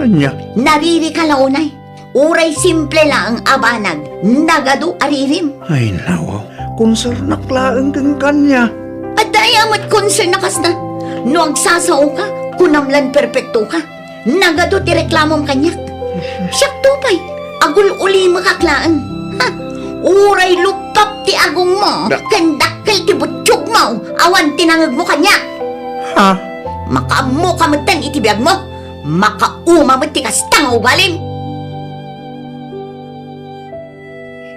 Ania? Naririka la unay. Uray simple laeng a banag, nagadu a ririm. Ay, nawaw. Konsernak laeng ken kania. Adda aya met konserna kasna? No agsasaoka, kunam lan perpektoka. Nagadu ti reklamom kaniak. Siakto pay, agul-ulimekak laeng. Ha? Uray luptop ti agongmo, dak- ken dakkel ti butiogmo, awan ti nangegmo kaniak. Ha? Makaammoka metten iti biagmo. Makauma met ti kasta nga ugalim.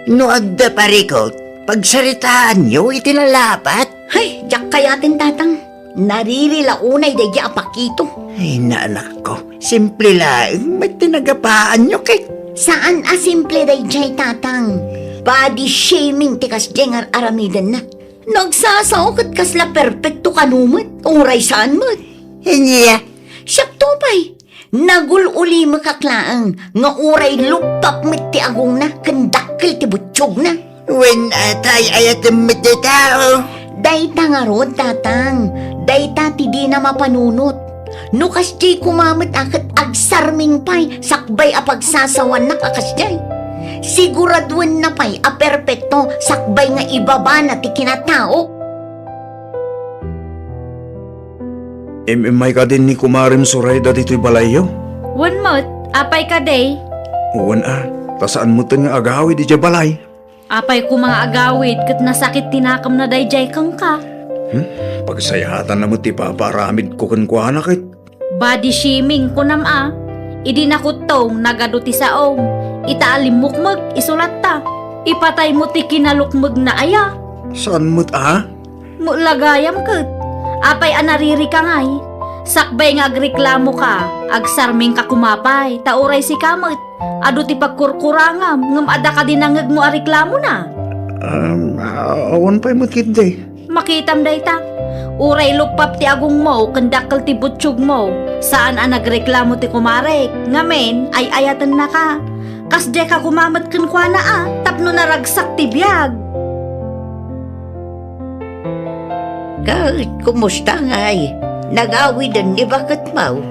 No adda parikut, pagsaritaanyo iti lalapat. Hay, diak kayaten, Tatang. Nariri la unay daydiay a Pakito. Ay, naanakko, simple laeng met ti nagapaanyo ket. Saan a simple daydiay, Tatang. Body shaming ti kasdiay nga ar-aramidenna. Nagsasao ket kasla perpekto kano met, uray saan met. Ania? Siakto pay. Nagul-ulimekak laeng nga uray luptop met ti agongna ken dakkel ti butiogna. Wen, atay, ayatem met ti tao. Dayta ngarud, Tatang, dayta ti dina mapanunot. No kasdiay koma met a ket agsarming pay sakbay a pagsasawannak a kasdiay. Siguraduenna pay a perpekto sakbay nga ibabana ti kinatao. Im-immay kadin ni Kumarem Soraya ditoy balayyo? Wen met, apay kadi? Wen a, ta saan metten nga agawid idiay balay. Apay koma nga agawid ket nasakit ti nakemna daydiay kenka? Hmm? Pagsayatanna met ti ipapaaramidko kenkuana ket. Body shaming, kunam a? Idi nakuttong, nagadu ti saom. Ita a limmukmeg, isu latta. Ipataymo ti kinalukmegna aya? Saan met a? Met la gayam ket. Apay a naririka ngay? Sakbay nga agreklamoka, agsarmingka koma pay, ta uray sika met. Adu ti pagkurkurangam, ngem adda kadi nangngegmo a reklamona? Um, a-, awan pay met ketdi. Makitam dayta. Uray luppap ti agongmo ken dakkel ti butsogmo, saan a nagreklamo ti kumarek, ngamin, ay-ayatennaka. Kasdiay ka koma met kenkuana a, tapno naragsak ti biag. Ket kumusta ngay? Nagawiden ni baketmo?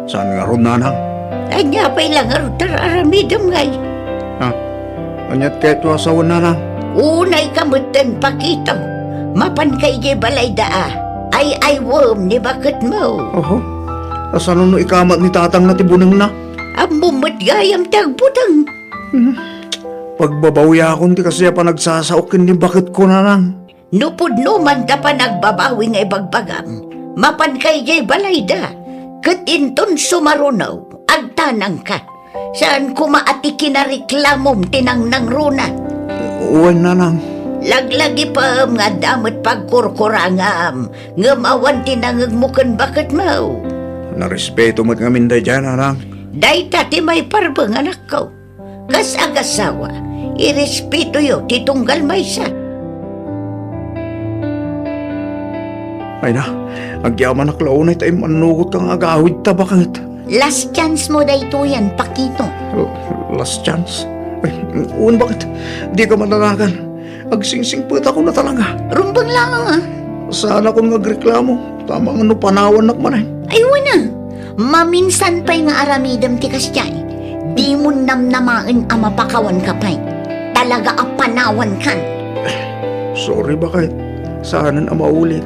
Saan ngarud, nanang? Ania pay la ngarud ti ar-aramidem ngay? Ah, aniat kayat a sawen, nanang? Unayka metten, Pakito. Mapanka idiay balayda a. Ay-aywem ni baketmo. Oho. Kasano no ikamat ni tatangna ti bunengna? Ammom met gayam ti agbuteng. Hmm. Pagbabawiakon ti kasdi a panagsasaok ken ni baketko, nanang. No pudno man ta panagbabawi nga ibagbagam, mapanka idiay balayda, ket inton sumaruno, agtanangka. Saan koma a ti kinareklamom ti nangnangruna. Wen, nanang. Laglagipem nga adda met pagkurkurangam, ngem awan ti nangngegmo ken baketmo. Narespeto met ngamin daydiay, nanang. Dayta ti maiparbeng, anakko. Kas agasawa, irespetoyo ti tunggal maysa. Ay na, agyamanak la unay ta immannugotka nga agawidta, baket. Last chance mo daytoyen, Pakito. L-, last chance? Ay, wen, baket. Dika madanagan. Agsingsingpetakon a talaga. Rumbeng laeng a. Saanakon nga agreklamo, ta amangan no panawannak manen. Ay, wen a. Maminsan pay nga aramidem ti kasdiay, dimon namnamaen a mapakawanka pay. Talaga a panawankan. Sorry, baket. Saanen a maulit.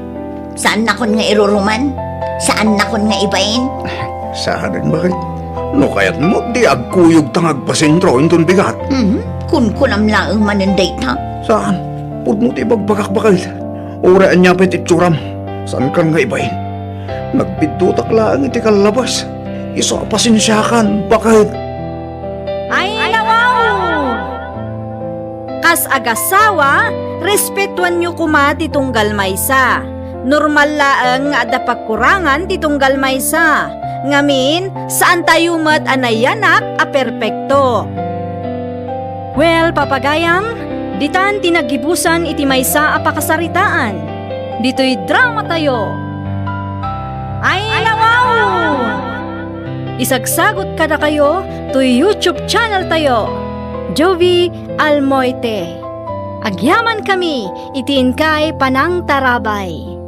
Saannakon nga iruruman? Saannakon nga ibain? Saanen, baket. No kayatmo, di agkuyogta nga agpasentro inton bigat. Mhm. Kunkunam laeng manen dayta. Saan? Pudno ti ibagbagak, baket. Uray ania pay ti itsuram, saankan nga ibain. Nagpiddotak laeng iti kallabas. Isu a pasensiakan, baket. Ay, nawaw! Kas agasawa, respetuanyo koma ti tunggal maysa. Normal laeng nga adda pagkurangan ti tunggal maysa. Ngamin, saantayo met a nayanak a perpekto. Well, papagayam, ditan ti naggibusan iti maysa a pakasaritaan. Ditoy dramatayo. Ay, nawaw! Isagsagut kadakayo toy YouTube channeltayo, Jovie Almoite. Agyamankami iti inkay panangtarabay.